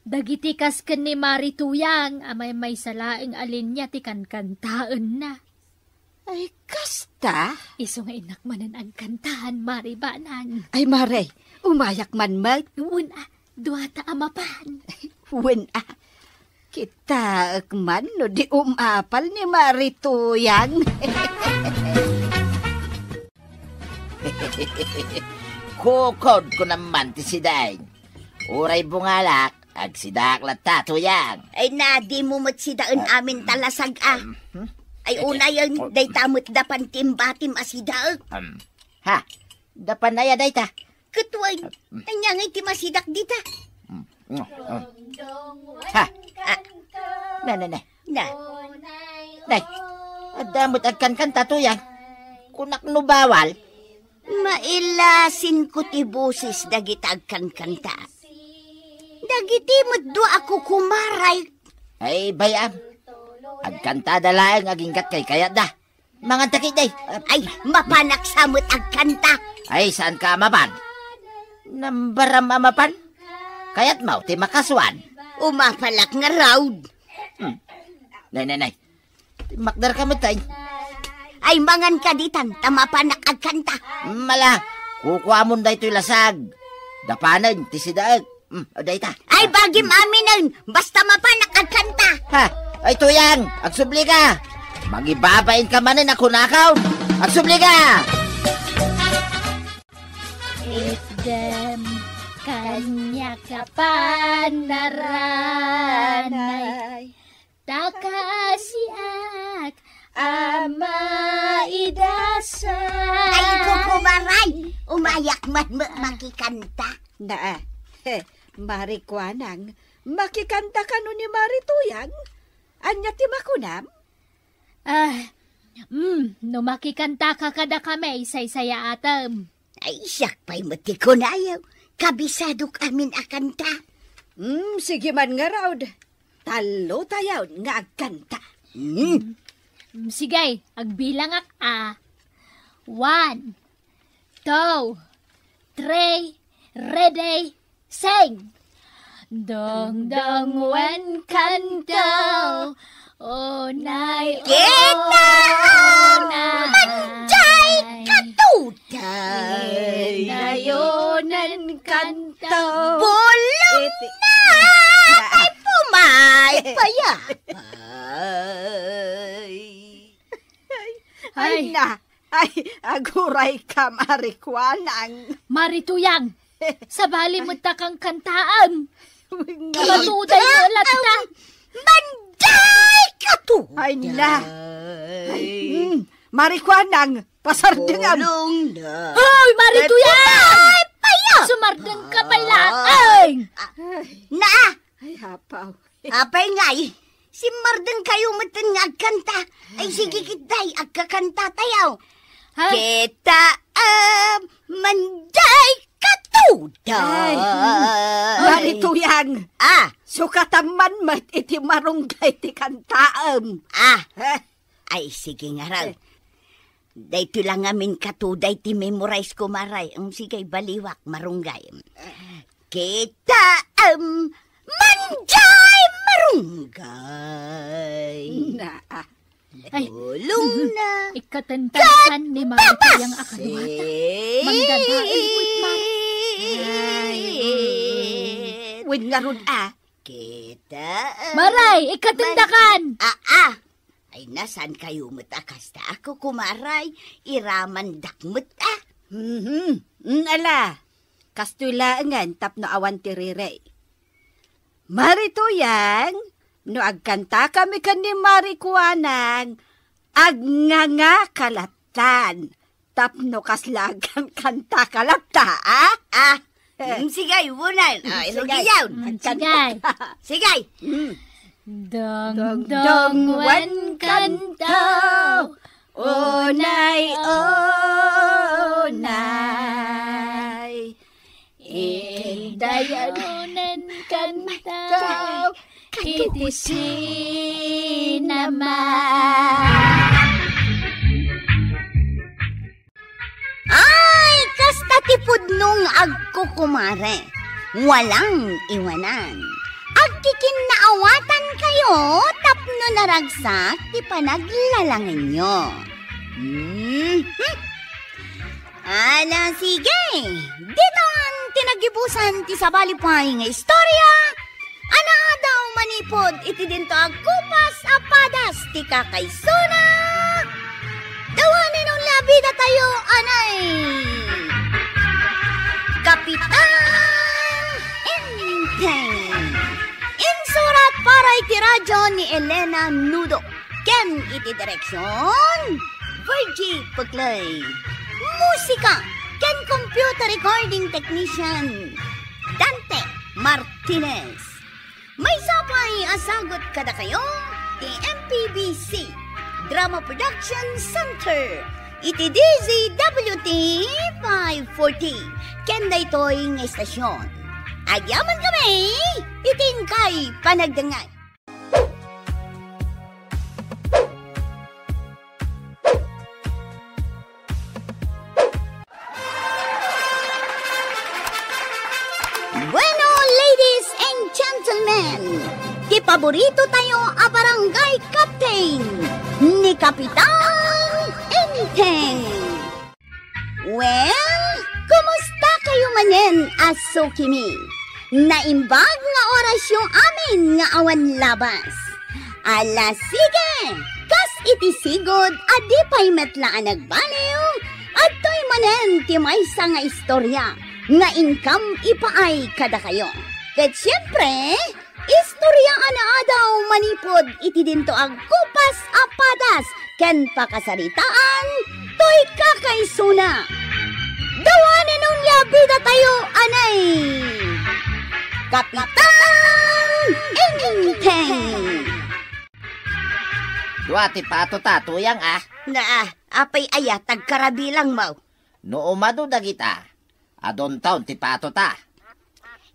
Dagiti kas ken ni Mari Tuyang a maymaysa laeng a linia ti kankantaenna. Ay, kasta? Isu nga innak manen agkantaan, Mari Banang. Ay, Mare, umayak man met. Wen a, duata a mapan. Wen a. Kitaek man no di umapal ni Mari Tuyang. Kukodko naman ti sidaen. Uray bungalak, agsidaak latta, Tuyang. Ay, na, dimo met sidaen amin ta lasag a. Ay, unayen, dayta met dapan ti imbatim a sidaek. Um, ha? Dapan aya dayta? Ket wen, ania ngay ti masidak dita? Mm, mm, mm. Ha? Ah. Na, na, na. Na. Nay, adda met agkankanta, Tuyang. Kunak no bawal? Mailasinko ti bosis dagita agkankanta. Dagiti met dua a kukumaray. Ay, bay-am. Agkantada laeng aginggat kaykayatda. Manganta ketdi. Ay, mapanak sa met agkanta. Ay, saanka a mapan? Nambaram a mapan? Kayatmo ti makasuan? Umapalak ngarud. Hmm. Nay, nay, nay. Makdarka met, ay. Ay, manganka ditan, ta mapanak agkanta. Mala, kukuamon daytoy lasag. Dapanen ti sidaek. Hmm, o, dayta. Ay, bagim aminen, basta mapanak agkanta. Ha? Ay, Tuyang, agsubli ka. Mangibabain ka manen a kunakaw. Agsubli ka! Itdem kaniak a panaranay. Ta kaasiak a maidasay. Ay, kukumaray! Umayak man ma-, makikanta. Naa, he, Mari Kuanang, makikanta kano ni Mari Tuyang? Ania ti makunam? Ah, Mm, no makikantaka kadakami, saysayaatem. Ay, siak pay met ti kunayo. Kabisadok amin a kanta. Mm, sige man ngarud. Tallo tayo nga agkanta. Mm. Mm, sige, agbilangak a. One, two, three, ready, sing! Dangdang wen kanto, unay kita, unay. Manjay katuday. Indayonen kanto. Bulong iti na, ay pumay, payapay. Ay, ay, na. Ay, aguray ka, Mari Kuanang. Mari Tuyang, sabali met ta kang kantaem. Matuday nga latta. Manjay katuday. Ay, na. Ay, mm, Mari Kuanang, pasardengam. Hoy, Mari Tuyang! Ay, paya! Sumardeng ka pay laeng. Ah, na! Ay, apaw. Apay ngay, simmardeng kayo metten nga agkanta. Ay, sige, kitay, agkakanta tayo. Ha? Kita, ah, manjay katuday. Ay, Mari Tuyang. Ah. Sukatam man met iti marunggay ti kantaem. Ah. Eh. Ay, sige ngarud. Eh. Daytoy la ngamin katuday ti memorize ko, Mari. Ang sige, baliwak, marunggay. Kita, em, manjay marunggay. Na, ah. Ay. Bulong na. Ikatentasan ni Mari Tuyang a kaduata. Mangdadael met, Mari. Ay, mm. Wen ngarud, ah. Kita, em, Mari, ikatendakan. Ah, ah. Ay, na, saan kayo met a kasta? Ako, kumaray, iramandak met a. Mhm. Mm, ala, kastoy laengen tapno awan ti riri. Mari Tuyang, no agkantakami ken ni Mari Kuanang, agnganga ka lattan. Tapno kasla agkankantaka latta, a? Ah, mm, sige, unan. Ah, sige. Rugi yaun. Mm, sige. Sige. Mm. Dangdang wen kanto, unay, unay. Indayonen kanto, iti sinama. Ay, kasta ti pudno nga agkukumare. Walang iwanan. Agkikinnaawatan kayo tapno naragsak ti panaglalangenyo. Mhm. Ala, sige. Ditoan ti nagibusan ti sabali pay nga istorya a naadaw manipud iti dinto a kupas a padas ti kakaisuna. Dawanen unla a bida tayo, anay. Kapitan Enteng. Insurat para iti radyo ni Elena Nudo. Ken iti direksyon, Virgie Puclay. Musika ken computer recording technician, Dante Martinez. Maysa pay a sagut kadakayo ti M P B C Drama Production Center iti D Z W T five forty ken daytoy nga istasyon. Agyaman kami iti inkay panagdengngeg. Bueno, ladies and gentlemen, ti paborito tayo a barangay captain, ni Kapitan Enteng. Well, kumusta kayo manen a sukimi? Naimbag nga orasyo amin nga awan labas. Ala, sige! Kas iti sigud a di pay met la a nagbaliw, adtoy manen ti maysa nga istorya nga inkam ipaay kadakayo. Ket siempre, istorya a naadaw manipud iti dinto a kupas a padas ken pakasaritaan toy kakaisuna. Dawanen unla a bida tayo, anay! Kapitan Enteng! Dua ti patota, Tuyang, a. Na, apay aya, tagkarabilangmo? No umadu dagita, aduntaon ti patota.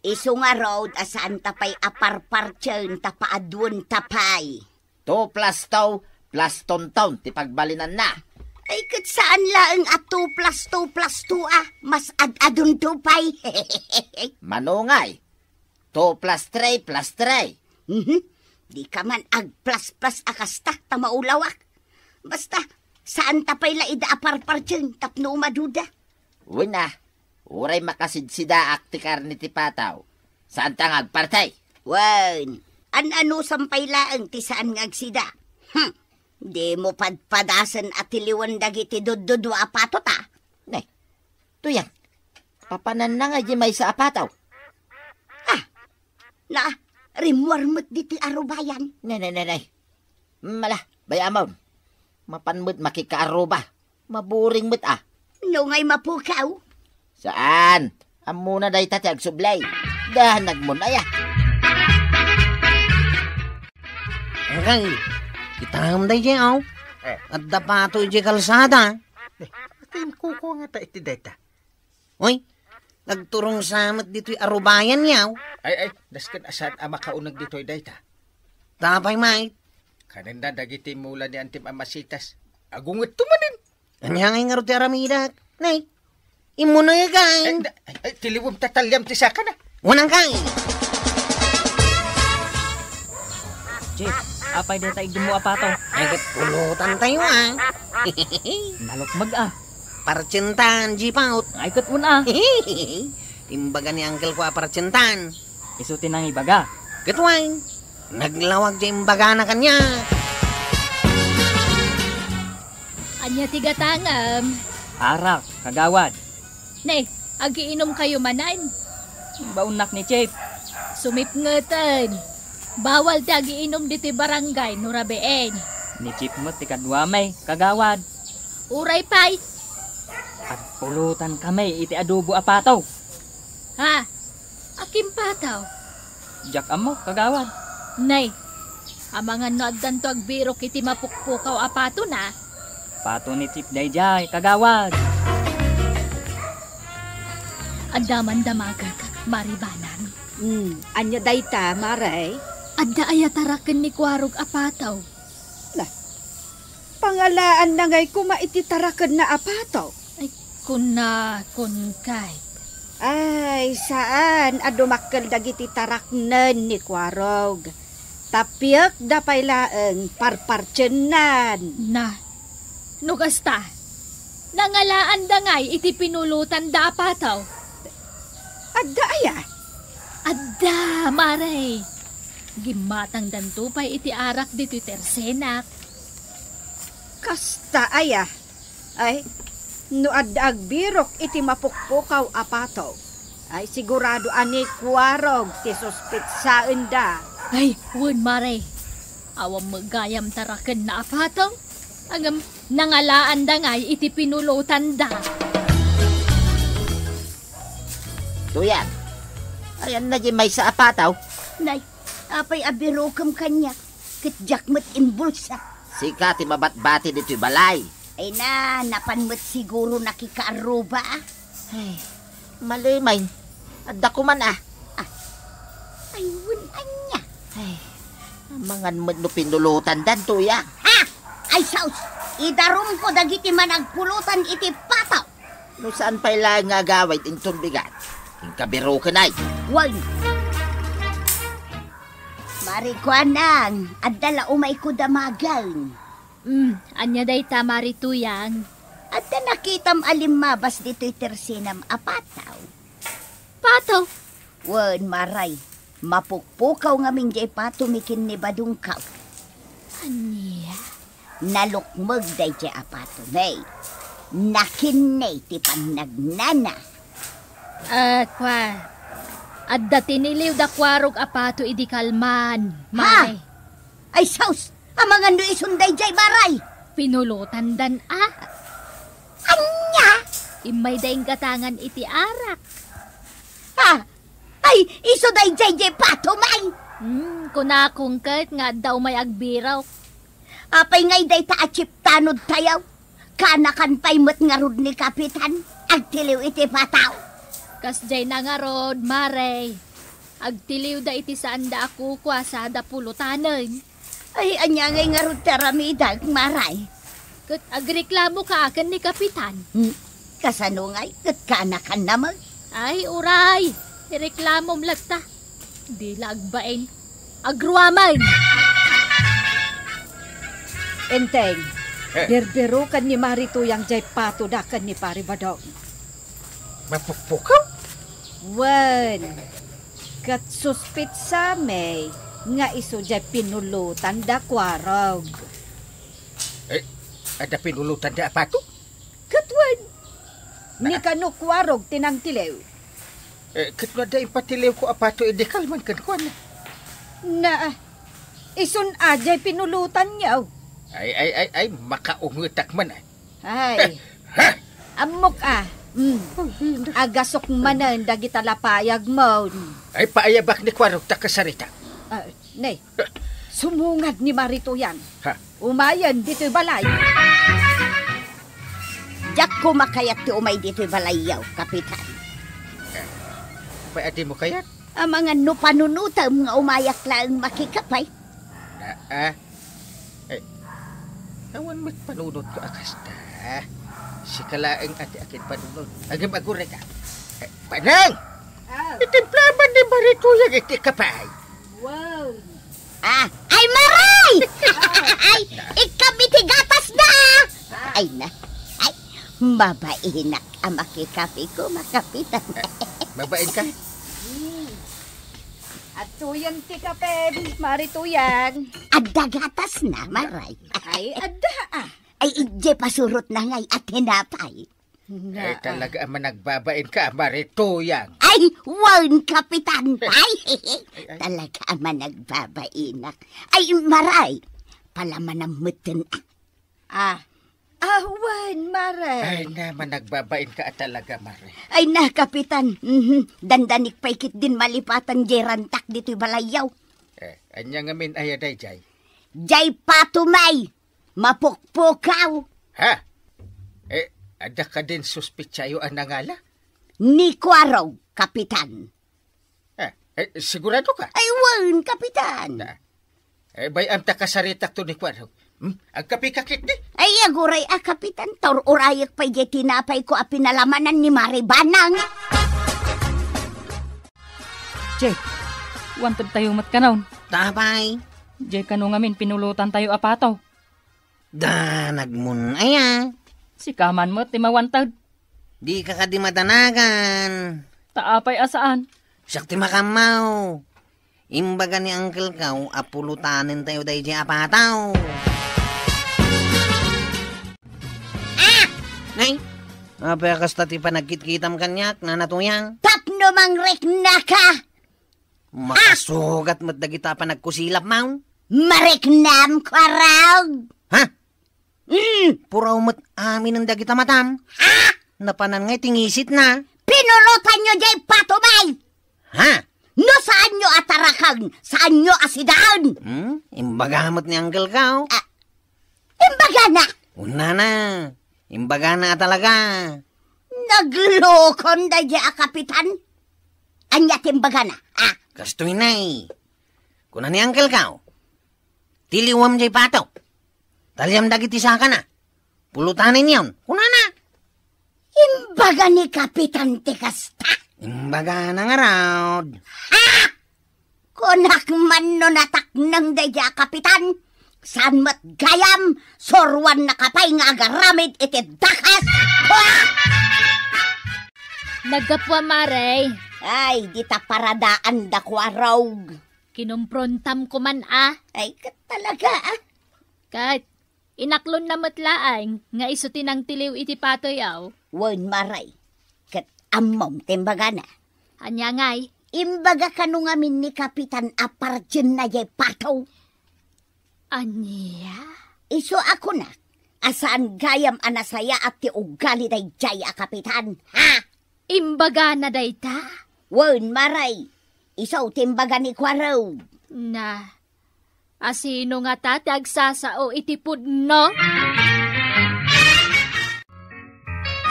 Isu ngarud a saanta pay a parpartien ta paaduenta pay. Two plus two plus tunton ti pagbalinanna. Ay, ket saan laeng a two plus two plus two a, mas ad-adunto pay. Manungay, two plus three plus three. Mhm. Di ka man agplas-plas a kasta ta maulawak. Basta, saanta pay la ida a parpartien tapno umaduda. Wen a, uray makasidsidaak ti karne ti pataw, saanta nga agparti. Wen, an-anusam pay laeng ti saan nga agsida. Hmm, dimo padpadasen a tiliwen dagiti duddudua a patota. Ne, Tuyang, papananna nga di maysa a pataw. Ah, na, rimmuar met ditoy arubayan. Ne, ne, ne, ne. Mala, bay-amon. Mapan met makikaaruba. Maburing met a. No ngay mapukaw? Saan? Ammona dayta ti agsublay. Dahan nagmun aya. Angkay, kitam daydi, aw. Eh. Adda pato iti kalsada. Eh, atin kuko nga ta iti dayta. Oy, nagturong sa met ditoy arubayan yaw. Ay, ay, dasken a saan a makauneg ditoy dayta. Tapay, mait. Kanenda dagiti mula ni Antim a masitas. Agunget to manen. Ania ngay ngarud ti aramidek? Nay, immunegay. Ay, da-, ay, ay, tiliwem ta taliam ti sakana. Unang kay. Chief, apay deta igdummo a pato? Ay, ket pulutan tayo, ah. Nalukmeg, ah. Partientan, Jipot. Ay, ket una. Imbaga ni uncle ko a partientan. Isu ti nangibaga. Ket wen, naglawag ti imbagana kaniak. Ania ti gatangem? Arak, kagawad. Ne, agiinumkayo manen? Imbaonnak ni Chief. Sumipngeten. Bawal ti agiinum ditoy barangay no rabiin. Ni Chief met ti kaduami, kagawad. Uray pay. Agpulutan kami iti adobo a pato. Ha? Akin pataw? Diak ammo, kagawad. Nay, amangan no addanto agbirok iti mapukpukaw a patona. Pato ni Chief daydiay, kagawad. Adda man damagek, Mari Banag. Hmm, ania dayta, Mare? Adda aya taraken ni Kuarog a pataw? Na, pangalaanna ngay koma iti tarakenna a pato? Ay, kunakon kay. Ay, saan a dumakkel dagiti taraknen ni Kuarog. Tapiekda pay laeng parpartiennan. Na, no kasta, nangalaanda ngay iti pinulotanda a pato? Adda aya? Adda, Mare. Gimmatangdanto pay iti arak ditoy tersenak. Kasta aya? Ay, no adda agbirok iti mapukpukaw a pato, ay sigurado a ni Kuarog ti suspetsaenda. Ay, wen, Mare. Awan met gayam tarakenna a pato. Ngem, nangalaanda ngay iti pinulotanda. Tuyan, ayanna di maysa a pataw? Nay, apay a birokem kaniak? Ket diak met imbulsa. Sika ti mabatbati ditoy balay. Ay na, napan met siguro nakikaarruba, ah. Ay, malimay. Adda koman, ah. Ah. Ay, wen ania? Ay, amangan met no pinulotandan, Tuyang. Ha? Ay, sus! Idarumko dagiti managpulotan iti pataw. No saan pay laeng nga agawid inton bigat, inka biroken ay. Wen. Mari Kuanang, adda la umayko damagen. Hmm, ania dayta, Mari Tuyang? Adda nakitam a limmabas ditoy tersenam a pataw? Pataw? Wen, Mare, mapukpukaw ngamin diay pato mi ken ni Badongkaw. Ania? Nalukmeg daydiay a pato, May. Nakinni ti pannagnana. Ah, kua, adda tiniliw da Kuarog a pato idi kalman, Mare. Ay, sus! Amangan no isun daydiay, Mare? Pinulotandan, a? Ania? Immayda inggatangan iti arak. Ha? Ay, isu daydiay diay pato, May? Hmm, kunakon ket nga adda umay agbirok. Apay ngay dayta a chip tanod tayo? Kanakan pay met ngarud ni Kapitan, agtiliw iti pataw. Kasdiay na ngarud, Mare. Agtiliwda iti saanda a kukua sada pulutanen. Ay, ania ngay ngarud ti aramidak, Mare? Ket agreklamoka ken ni Kapitan. Hmm, kasano ngay? Ket kanakan naman. Ay, uray! Ireklamom latta. Di la agbain. Agruaman! Enteng, Eh. Birbiruken ni Mari Tuyang jay patoda ken ni Pari Badong. Mapukpukaw? Wen, ket suspitsami nga isu jay pinulotanda Kuarog. Eh, adda pinulotanda a pato? Ket wen, ni kano Kuarog ti nangtiliw. Eh, ket no adda impatiliwko a pato idi kalman kenkuana? Na, isun a jay pinulotanyo. Ay, ay, ay, ay, makaungetak man, ay. Ay. Ha? Ammok a. Mm. Agasok manen dagita lapayagmon. Ay, paayabak ni Kuarog ta kasarita. Ah, ne. Sumungad ni Mari Tuyang. Ha? Umayen ditoy balay. Diak koma kayat ti umay ditoy balayyo, Kapitan. Apay a dimo kayat? Amangan no panunotem nga umayak laeng makikapay. Ah, ah. Eh, awan met panunotko a kasta. Sika laeng a ti akin panunot. Agim-agurayka. Eh, Panang! Ah. Itimplaman ni Mari Tuyang iti kapay. Wow. Ah, ay, Maray! Ay, ikkam iti gatasna! Ah. Ay na. Ay, mabainak a makikape ko, makapitan. Eh, mabain ka? Hmm. Adtoyen ti kape, Mari Tuyang. Adda gatasna, Maray. Ay, adda, ah. Ay, idiay pasurotna ngay a tinapay. Ay, talaga a managbabain ka, Mari Tuyang. Ay, wen, Kapitan. Ay, ay, ay. Talaga a managbabainak. Ay, Maray, palamanam metten, ah. Ah. Ah, wen, Maray. Ay na, managbabain ka talaga, Maray. Ay na, Kapitan. Mhm. Dandanik pay ketdin malipatan jay rantak ditoy balayyo. Eh, ania ngamin aya dayjay? Jay pato, May. Mapukpukaw. Ha? Eh, adda kadin suspitsayo a nangala? Ni Kuarog, Kapitan. Eh, eh, sigurado ka? Ay, wen, Kapitan. Na, eh, bay-am ta kasaritakto ni Kuarog. Hmm? Agkape ka ketdi? Ay, aguray a, Kapitan. Ta ur-urayek pay jay tinapay ko a pinalamanan ni Mari Banang. Jay, wanted tayo met kanon. Ta apay? Jay kano ngamin pinulotan tayo a pato. Danagmon aya? Sika man met ti mawanted. Dika kadi madanagan. Ta apay a saan? Siak ti makammaw. Imbaga ni Uncle Kaw a pulotanen tayo dayjay a pataw. Ah! Nay, apay a kasta ti panagkitkitam kaniak, Nana Tuyang? Tapno mangriknaka! Makasugat met dagita a panagkusilap, Maw. Mariknam, Kuarog! Ha? Mm. Puraw met aminen dagita matam. Ha? Napanan ngay ti ngisitna. Pinulotanyo jay pato, May! Ha? No saanyo a taraken, saanyo a sidaen. Hmm? Imbaga met ni Uncle Kaw. Ah, imbagana. Unana. Imbagana a talaga. Naglokon dayjay a kapitan. Ania ti imbagana? Ah. Kastoy, Nay. Kuna ni Uncle Kaw, tiliwam jay pato. Taliam dagiti sakana. Pulotanen yon, kunana. Imbaga ni Kapitan ti kasta. Imbagana ngarud. Ha? Kunak man no natakneng dayjay a kapitan, saan met gayam, suruannaka pay nga agaramid iti dakes. Pua! Naggapuam, Mare. Ay, dita paradaanda, Kuarog. Kinumprontam ko man, a. Ay, ket talaga, a. Ket, inaklonna met laeng nga isu ti nangtiliw iti patoy, aw? Wen, Mare. Ket ammom ti imbagana. Ania ngay? Imbaga kano ngamin ni Kapitan a partienna jay pato. Ania? Isu a kunak a saan gayam a nasayaat ti ugali dayjay a kapitan, ha? Imbagana dayta? Wen, Mare. Isu ti imbaga ni Kuarog. Na, A sino ngata ti agsasao iti pudno?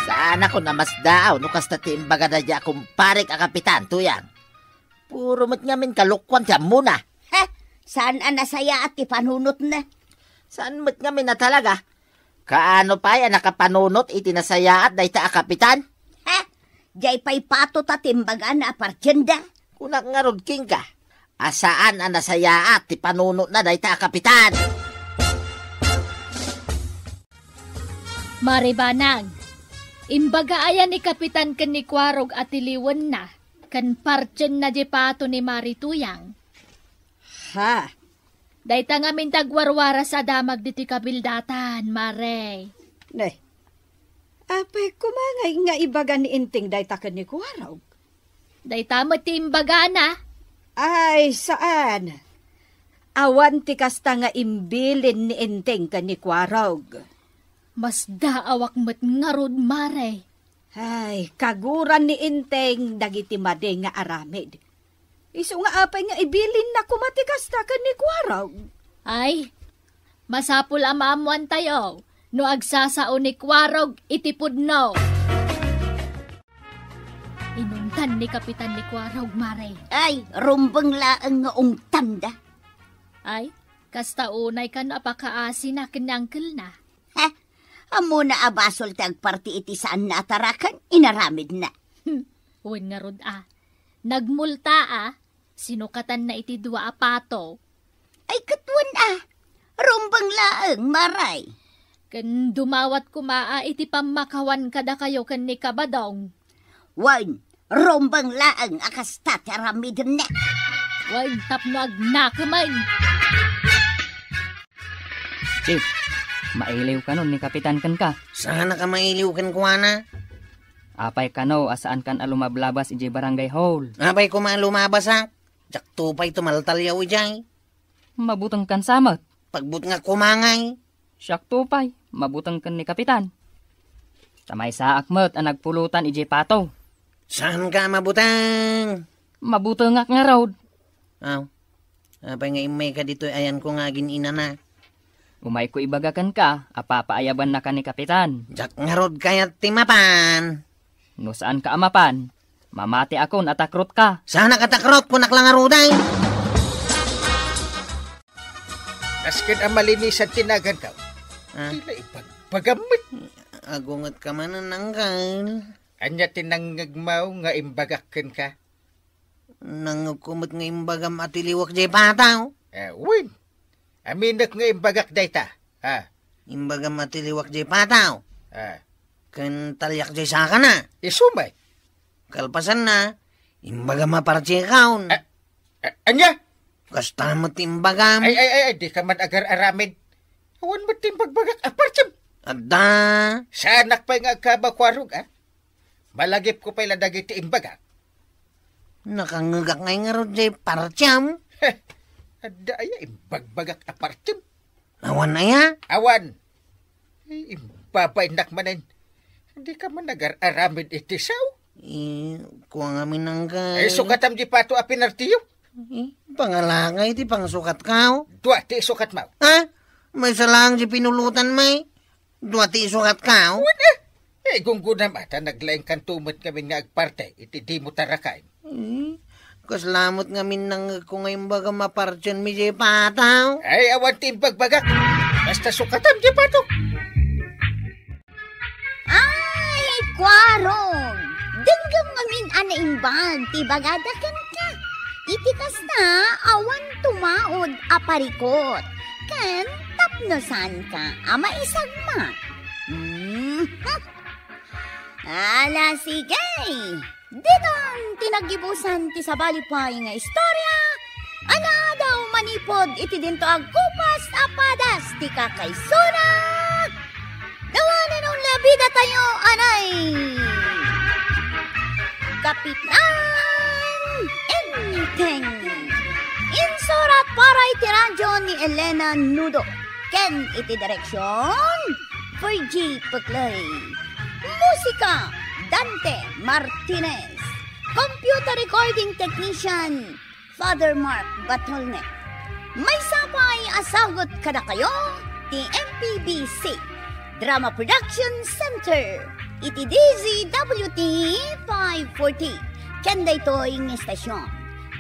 Saanakon a masdaaw no kasta ti imbagada daydiay a kumparek a kapitan, Tuyang. Puro met ngamin kalokuan ti ammona. He, saan a nasayaat ti panunotna? Saan met ngamin a talaga? Kaano pay a nakapanunot iti nasayaat dayta a kapitan? He, diay pay Pato ta ti imbagana a partienda. Kunak ngarud kenka, a saan a nasayaat ti panunotna dayta a kapitan. Maribanag, imbaga aya ni Kapitan ken ni Kuarog a tiliwenna ken partienna diay Pato ni Mari Tuyang? Ha? Dayta ngamin ti agwarwaras a damag ditoy kabildatan, Mare. Ne, apay koma ngay nga ibaga ni Enteng dayta ken ni Kuarog? Dayta met ti imbagana. Ay, saan. Awan ti kasta nga imbilin ni Enteng ken ni Kuarog. Masdaawak met ngarud, Mare. Ay, kaguran ni Enteng dagiti madi nga aramid. Isu nga apay nga ibilinna koma ti kasta ken ni Kuarog? Ay, masapul a maammoantayo no agsasao ni Kuarog iti pudno. Inungtan ni Kapitan ni Kuarog, Mare. Ay, rumbeng laeng nga ungtanda. Ay, kasta unay kano a pakaasina ken ni angkelna. Ha? Ammona a basol ti agparti iti saanna a taraken, inaramidna. Hmm, wen ngarud a. Nagmulta a, sinukatanna iti dua a Pato. Ay, ket wen a. Rumbeng laeng, Mare. Ken dumawat koma a iti pammakawan kadakayo ken ni Kabadong. Wen, rumbeng laeng a kasta ti aramidenna. Wen, tapno agnakemen. Chief, mailiw kanon ni Kapitan kenka. Saanak a mailiw kenkuana? Apay kano a saankan a lumablabas idiay barangay hall? Apay koma a lumabasak? Diakto pay tumaltaliaw idiay. Mabutengkan sa met. Pagbutengak koma ngay. Siakto pay, mabutengken ni Kapitan. Ta maysaak met a nagpulutan idiay Pato. Saanka a mabuteng? Mabutengak ngarud. Aw, apay nga immayka ditoy ayanko nga agin-inana? Umayko ibaga kenka a papaayabannaka ni Kapitan. Diak ngarud kayat ti mapan. No saanka a mapan, mamatiakon a takrotka. Saanak a takrot, kunak la ngaruden. Nasken a malinisan ti nagankaw. Ah. Dina ibagbagam met. Agungetka manen, angkel. Ania ti nangngegmo nga imbagak kenka? Nangngegko met nga imbagam a tiliwek diay Pato. Eh, wen. Aminek nga imbagak dayta. Ha? Imbagam a tiliwek diay Pato. Ha? Ken taliak diay sakana. Isu met. Kalpasanna, imbagam a partiekon. A-, a-, ania? Kasta met ti imbagam. Ay, ay, ay, ay, dika man agar-aramid. Awan met ti imbagbagak a partiem. Adda. Saanak pay nga agkabakuarog, a? Malagipko pay la dagiti imbagak. Nakangngegak ngay ngarud diay partiam. Heh, adda aya imbagbagak a partiem? Awan aya? Awan. Ay, imbabainnak manen. Dika man agar-aramid iti sao? Eh, kua ngamin, angkel. Ay, sukatam diay Pato a pinartiyo. Eh, pangalakay ti pangsukatko. Dua ti isukatmo. Ha? Maysa laeng diay pinulutan, may. Dua ti isukatko. Wen, eh. Eh, gunggonam a ta naglaingkanto met ngamin nga agparte iti dimo tarakaen. Eh, kasla met ngamin nangngegko nga imbagam a partienmi diay Pato. Ay, awan ti imbagbagak. Basta sukatam diay Pato. Ay, Kuarog! Denggem ngamin a naimbag ti bagada kenka. Iti kasta, awan tumaud a parikut. Ken tapno saanka a maisagmak. Hmm. Ala, sige. Ditan ti naggibusan ti sabali pay nga istorya a naadaw manipud iti dinto agkupas a padas ti kakaisuna. Gawanan onlabida tayo, anay! Kapitan Enteng. Insurat para iti radyo ni Elena Nudo. Ken iti direksyon, Fergie Peclay. Musika, Dante Martinez. Computer recording technician, Father Mark Batolnek. Maysa pay a sagut kadakayo ti M P B C Drama Production Center iti D Z W T five forty ken daytoy nga estasion.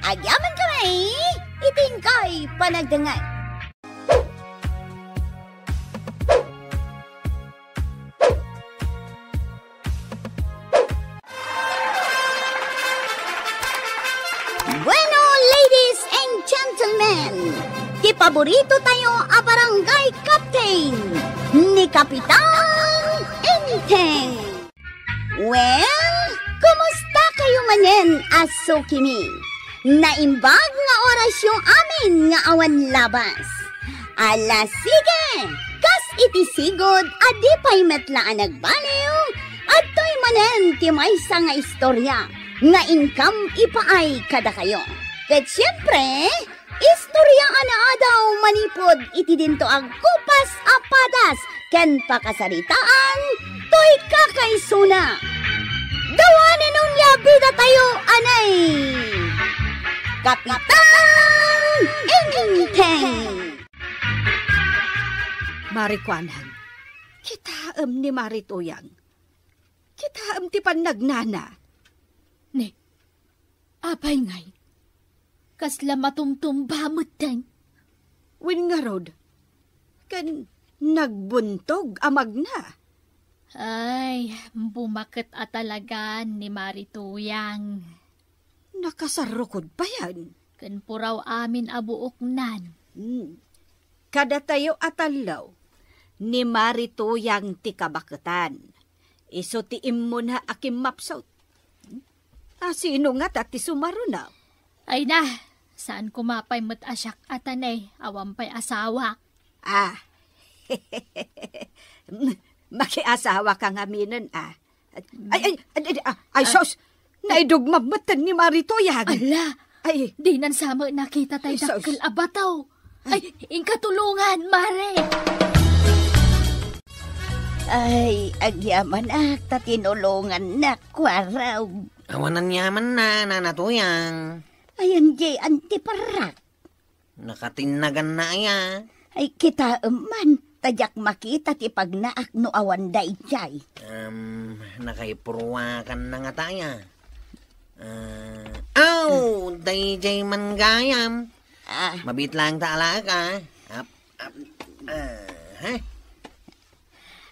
Agyamankami iti inkay panagdengngeg. Bueno, ladies and gentlemen, ti paborito tayo a barangay captain, ni Kapitan Enteng. Well, kumusta kayo manen a sukimi? Naimbag nga orasyo amin nga awan labas. Ala, sige! Kas iti sigud a di pay met la a nagbaliw, adtoy manen ti maysa nga istorya nga inkam ipaay kadakayo. Ket siempre, istorya a naadaw manipud iti dinto a gupas a padas ken pakasaritaan toy kakaisuna. Dawanen onia bidatayo a ni Kapitan Enteng. Marikuanan, kitaem ni Mari Tuyang. Kitaem ti pannagnana. Ne, apay ngay? Kasla matumtumba metten. Wen ngarud, ken nagbuntog a magna. Ay, bumaket a talagan ni Mari Tuyang. Nakasarukod payen. Ken puraw amin a buoknan. Hmm. Kadatayo a tallo, ni Mari Tuyang ti kabaketan. Isu ti immuna a kimmapsut. A sino ngata ti sumaruna? Ay na, saan ko mapay met a siak a tanay, awan pay asawak. Ah. Makiasawa ka ngaminen, ah. Ay, ay, ay, ay, ay, ay, sus! Naidugmam metten ni Mari Tuyang. Ala! Ay. Dinan sa met nakita tay dakkel a bato. Ay, inka tulongan, Mare! Ay, agyamanak ta tinulongannak, Kuarog. Awan aniamanna, Nana Tuyang. Ayan diay antiparak. Nakatinnaganna aya? Ay, kitaem man, ta diak makita ti pagnaak no awan daydiay. Em, nakaipurwakanna ngata aya? Ah, aw, daydiay man gayam. Ah. Mabiit laeng ta alaek, ah. Ap, ap, ah, ha?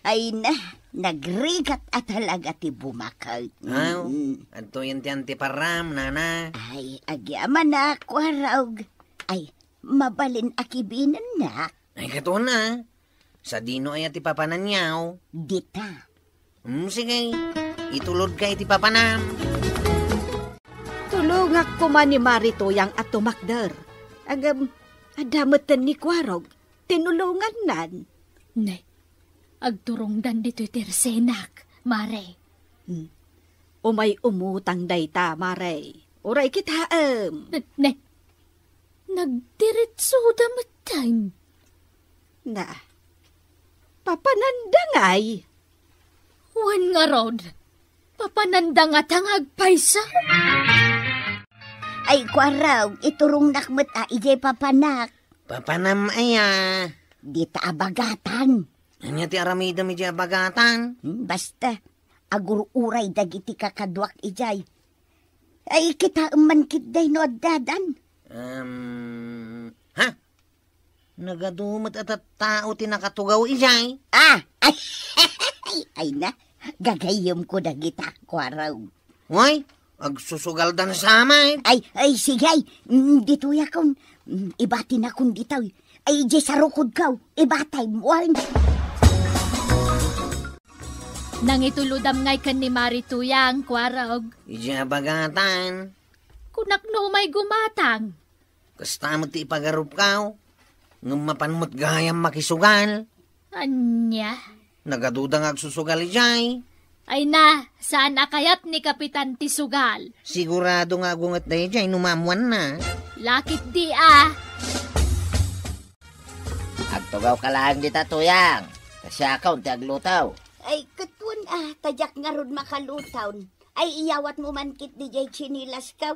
Ay na, nagrigat a talaga ti bumaket. Aw, mm, adtoyen ti antiparam, nana. Ay, agyamanak, Kuarog. Ay, mabalin a kibinennak. Ay, katon a. Sadino aya ti papananyaw? Dita. Hmm, sige. Itulodka iti papanam. Tulongak koma ni Mari Tuyang a tumakder. Agem, adda metten ni Kuarog. Tinulongannan. Ne, agturongdan ditoy tersenak, Mare. Hmm. Umay umutang dayta, Mare. Uray kitaem. Ne, ne, nagdiretsoda metten. Na, papananda ngay? Wen ngarud, papananda ngata nga agpayso? Ay, Kuarog, iturongnak met a idiay papanak. Papanam aya? Dita a bagatan. Ania ti aramidem idiay a bagatan? Hmm, basta, agur-uray dagiti kakaduak idiay. Ay, kitaem man ketdi no addadan. Um, ha? Nagadu met a tattao ti nakatugaw idiay. Ah! Ay, ay na, gagayyemko dagita, Kuarog. Way, agsusugaldan sa met. Ay, ay, sige, ay. Mm, ditoy akon. Mm, ibatinakon ditoy. Ay, di sarukodko. Ibatay, wen. Nangitulodam ngay ken ni Mari Tuyang, Kuarog. Idiay a bagatan. Kunak no umay gumatang. Kasta met ti ipagarupko, ngem mapan met gayam makisugal. Ania? Nagaduda nga agsusugal idiay. Ay na, saan a kayat ni Kapitan ti sugal? Sigurado nga agunget daydiay no maammoanna. Lakit di a. Agtugawka laeng dita, Tuyang. Ta siakon ti agluto. Ay, ket wen a, ta diak ngarud makaluto. Ay, iyawatmo man ketdi diay tsinilasko.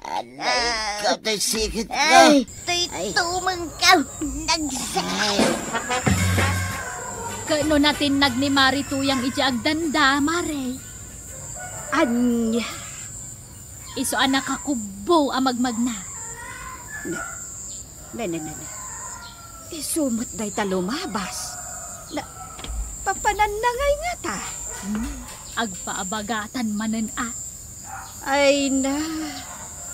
Anay, ah, ikaw tay sikit ko. Ay, ay, tumengkaw. Nagsa- Ay. Ket no natinnag ni Mari Tuyang iti agdanda, Mare. Ania? Isu a nakakubbo a magmagna. Na, na, na, na, na. Isu met dayta lumabas. Na, papananna ngay ngata? Hmm, agpaabagatan manen a. Ay na,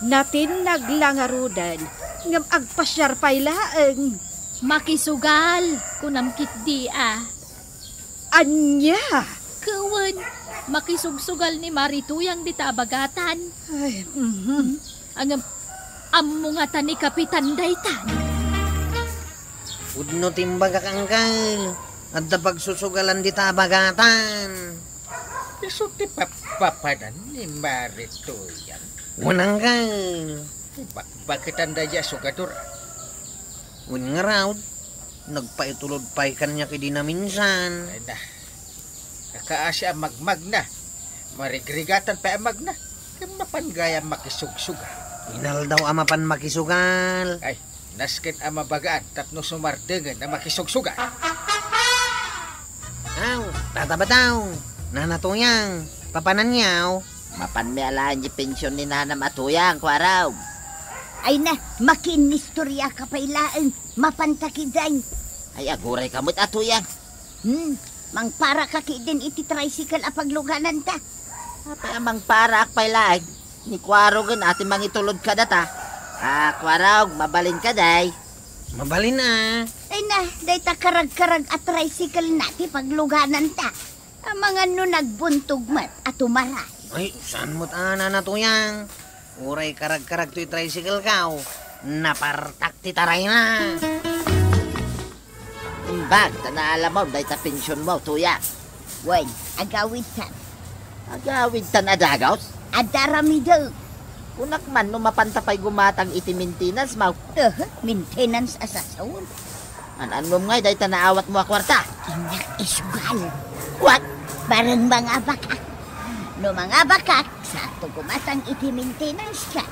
natinnag la ngaruden, ngem agpasiar pay laeng. Makisugal, kunam ketdi a. Ania? Ket wen, makisugsugal ni Mari Tuyang dita abagatan. Ay, mhm. Ngem, ammo ngata ni Kapitan dayta? Pudno ti imbagak, Angkel. Adda pagsusugalan dita abagatan. Isu ti papanan ni Mari Tuyang? Wen, Angkel. Bakbaketan dayta a sugador. Wen ngarud, nagpaitulod pay kaniak idi naminsan. Ay na, nakaasi a magmagna. Marigrigatan pay a magna. Ngem mapan gayam makisugsugal. Inaldaw a mapan makisugal. Ay, nasken a mabagaan tapno sumardengen a makisugsugal. Aw, Tata Bataw, Nana Tuyang, papananyo? Mapanmi a laeng ti pension ni nanam a Tuyang, Kuarog. Ay na, makiinnistoriaka pay laeng, mapanta ketdin. Ay, agurayka met a Tuyang. Hmm, mangparaka ketdin iti tricycle a paglugananta. Apay a mangparaak pay laeng, ni Kuarogen a ti mangitulod kadata. A, Kuarog, mabalin kadi? Mabalin a. Ay na, dayta karagkarag a tricycle na ti paglugananta. Amangan no nagbuntog met a tumaray. Ay, saan met a, Nana Tuyang? Uray karagkaragto ti tricycle ko, napartak ti tarayna. Imbag ta naalamon dayta pensionmo, Tuyang. Wen, agawidtan. Agawidtan a dagus? Adda aramidek. Kunak man no mapanta pay gumatang iti maintenance mo. Eh, maintenance a sasawen. An-annom ngay dayta naawatmo a kuarta? Innak isugal. What? Bareng mangabakak. No mangabakak, saanto gumatang iti maintenance ka.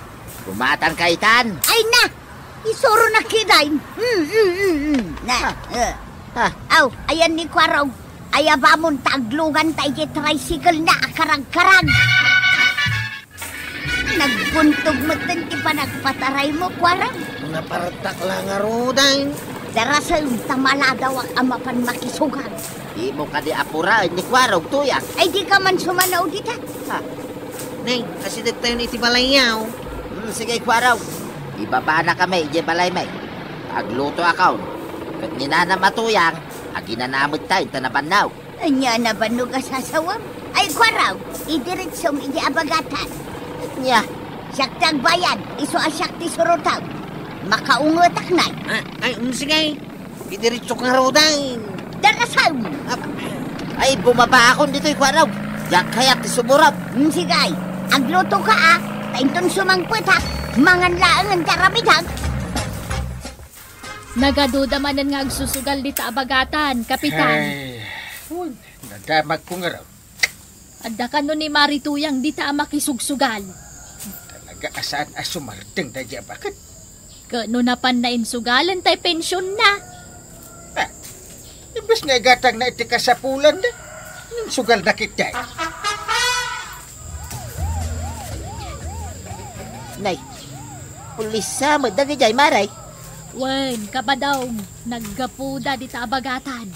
Gumatang ka itan? Ay na! Isuro na ketdin. Mm, mm, mm, mm. Na, ah, eh. Ah. Aw, ayan ni Kuarog. Ayabamon ta agluganta iti tricycle na a karagkarag. Nagbuntog metten ti panagpataraymo, Kuarog. Napartak la ngaruden. Darasem ta maladawak a mapan makisugal. Dimo kadi apuraen ni Kuarog, Tuyang? Ay, dika man sumanaw dita. Ha? Nay, asidegtayon iti balayyo. Hmm, sige, Kuarog. Ibabanakami idiay balaymi. Aglutoakon. Ket ni nanam a Tuyang, aginanamettayon ta nabannog. Ania a nabannog a sasawem? Ay, Kuarog, idiretsom idiay abagatan. Ania? Siak ti agbayad, isu a siak ti surotem. Makaungetak, nay. Ah, ay, um, sige. Idiretsok ngaruden. Darasem! Ah, ay, bumabaakon ditoy, Kuarog. Diak kayat ti sumurot. Um, sige. Aglutoka, a. Ta inton sumangpetak, mangan laengen ti aramidek. Nagaduda manen nga agsusugal dita abagatan, Kapitan. Ay, uy, nadamagko ngarud. Adda kano ni Mari Tuyang dita a makisugsugal? Talaga a saan a sumardeng daydiay a baket. Ket no napanna insugalen tay pensionna? Ah, imbes nga igatangna iti kasapulanda, insugalna ketdi. Nay, pulis met dagidiay, Mari. Wen, kabadaw, naggapuda dita abagatan.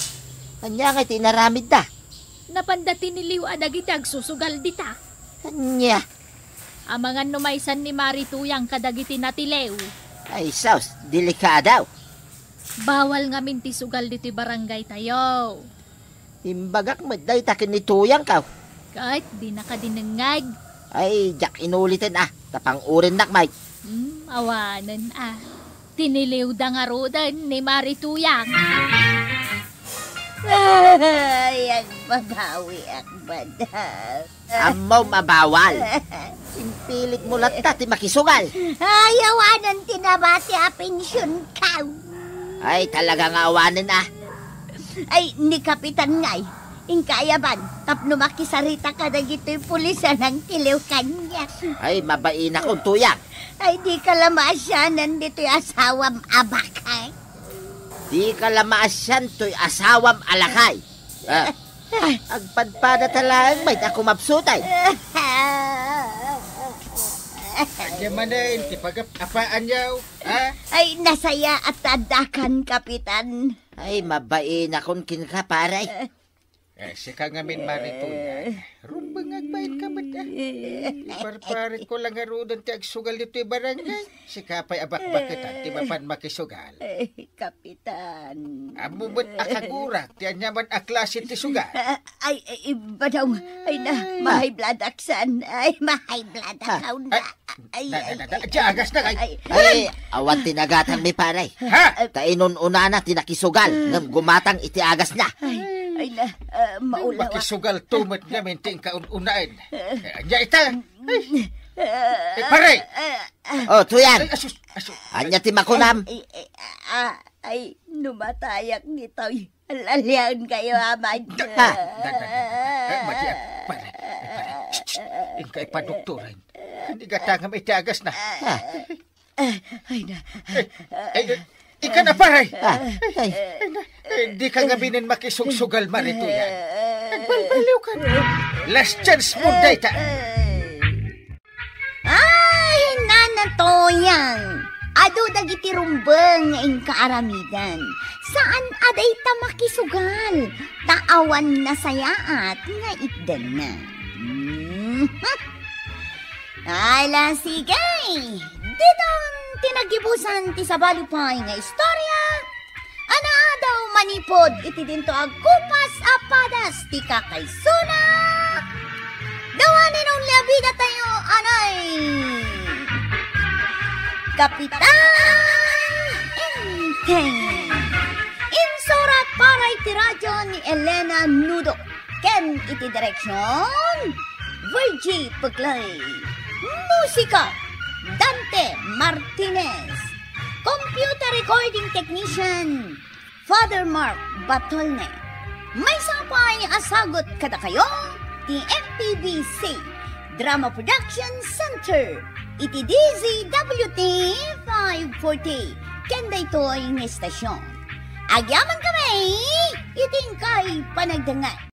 Ania ngay ti inaramidda? Napanda tiniliw a dagiti agsusugal dita. Ania? Amangan no maysan ni Mari Tuyang kadagiti natiliw. Ay, sus, delikado. Bawal ngamin ti sugal ditoy barangaytayo. Imbagak met dayta ken ni Tuyang, kaw. Ket dinaka dinengngeg. Ay, diak inuliten, a. Ta pang-urinnak, Mike. Hmm, awanen, a. Tiniliwda ngaruden ni Mari Tuyang. Ay, agbabawiak, madam. Ammom a bawal. Impilitmo latta ti makisugal. Ay, awanen ti nabati a pensionko. Ay, talaga nga awanen, a. Ay, ni Kapitan ngay, Inka ayaban, tapno makisarita kadagitoy pulis a nangkiliw kaniak. Ay, mabainakon, Tuyang. Ay, dika la maasianan ditoy asawam a bakay. Dika la maasian toy asawam a lakay. Ah, agpadpadata laeng met a kumapsutay. Ania manen ti pagap-apaanyo, ha? Ay, nasayaat ta addakan, Kapitan. Ay, mabainakon kenka, pare. Eh, sika ngamin, Mare Tuyang. Rumbeng nga agbainka met, ah. Iparparitko la ngaruden ti agsugal ditoy barangay. Sika pay a bakbaketan ti mapan makisugal. Ay, Kapitan. Ammo met a kagurak ti aniaman a klase ti sugal. Ah, ay, ay, badong. Ay na, ma-high blood ak san. Ay, ma-high blood ak. Ah, na. Ay, na, na, ay, na, na, ay, ti agasna, ay. Ay, awan ti nagatangmi, pare. Ha? Ta inun-unana ti nakisugal, ngem gumatang iti agasna. Ay, ay na, ah, maulaw ak. Makisugalto met ngamin ti inka un-unaen. Eh, ania ita? Ay. Eh, pare! Oh, Tuyang. Ay, asus, asus. Ania ti makunam? Ay, ay, ah, ay, no matayak ditoy. Al-alian kayo, Amad. Da-, da-, da-, da-, da-, da-, eh, mati, ah, pare, eh, pare. Shh, shh. Inka ipadoktoran. Anigatangam iti agasna. Ah. Eh, ay na. Eh, eh, eh, ika na, pare. Ah, ay. Ay na. Eh, dika ngaminen makisugsugal, Mare Tuyang. Agbalbaliwka. Last chance mo dayta. Ay, Nana Tuyang! Adu dagiti rumbeng nga inka aramidan. Saan a dayta makisugal, ta awan nasayaat nga itdanna. Mhm. Ay, la, sige! Diton ti naggibusan ti sabali pay nga istorya. Anaadaw manipud iti dinto agkupas a padas ti kakaisuna. The one and only a bida tayo, anay! Kapitan Enteng. Insurat para iti radyo ni Elena Nudo. Ken iti direksion, Virgie Puglay. Musika, Dante Martinez. Computer recording technician, Father Mark Batolne. Maysa pay a sagut kadakayo ti M P B C Drama Production Center iti D Z W T five forty. Ken daytoy nga istasyon, agyamankami iti inkay panagdengngeg.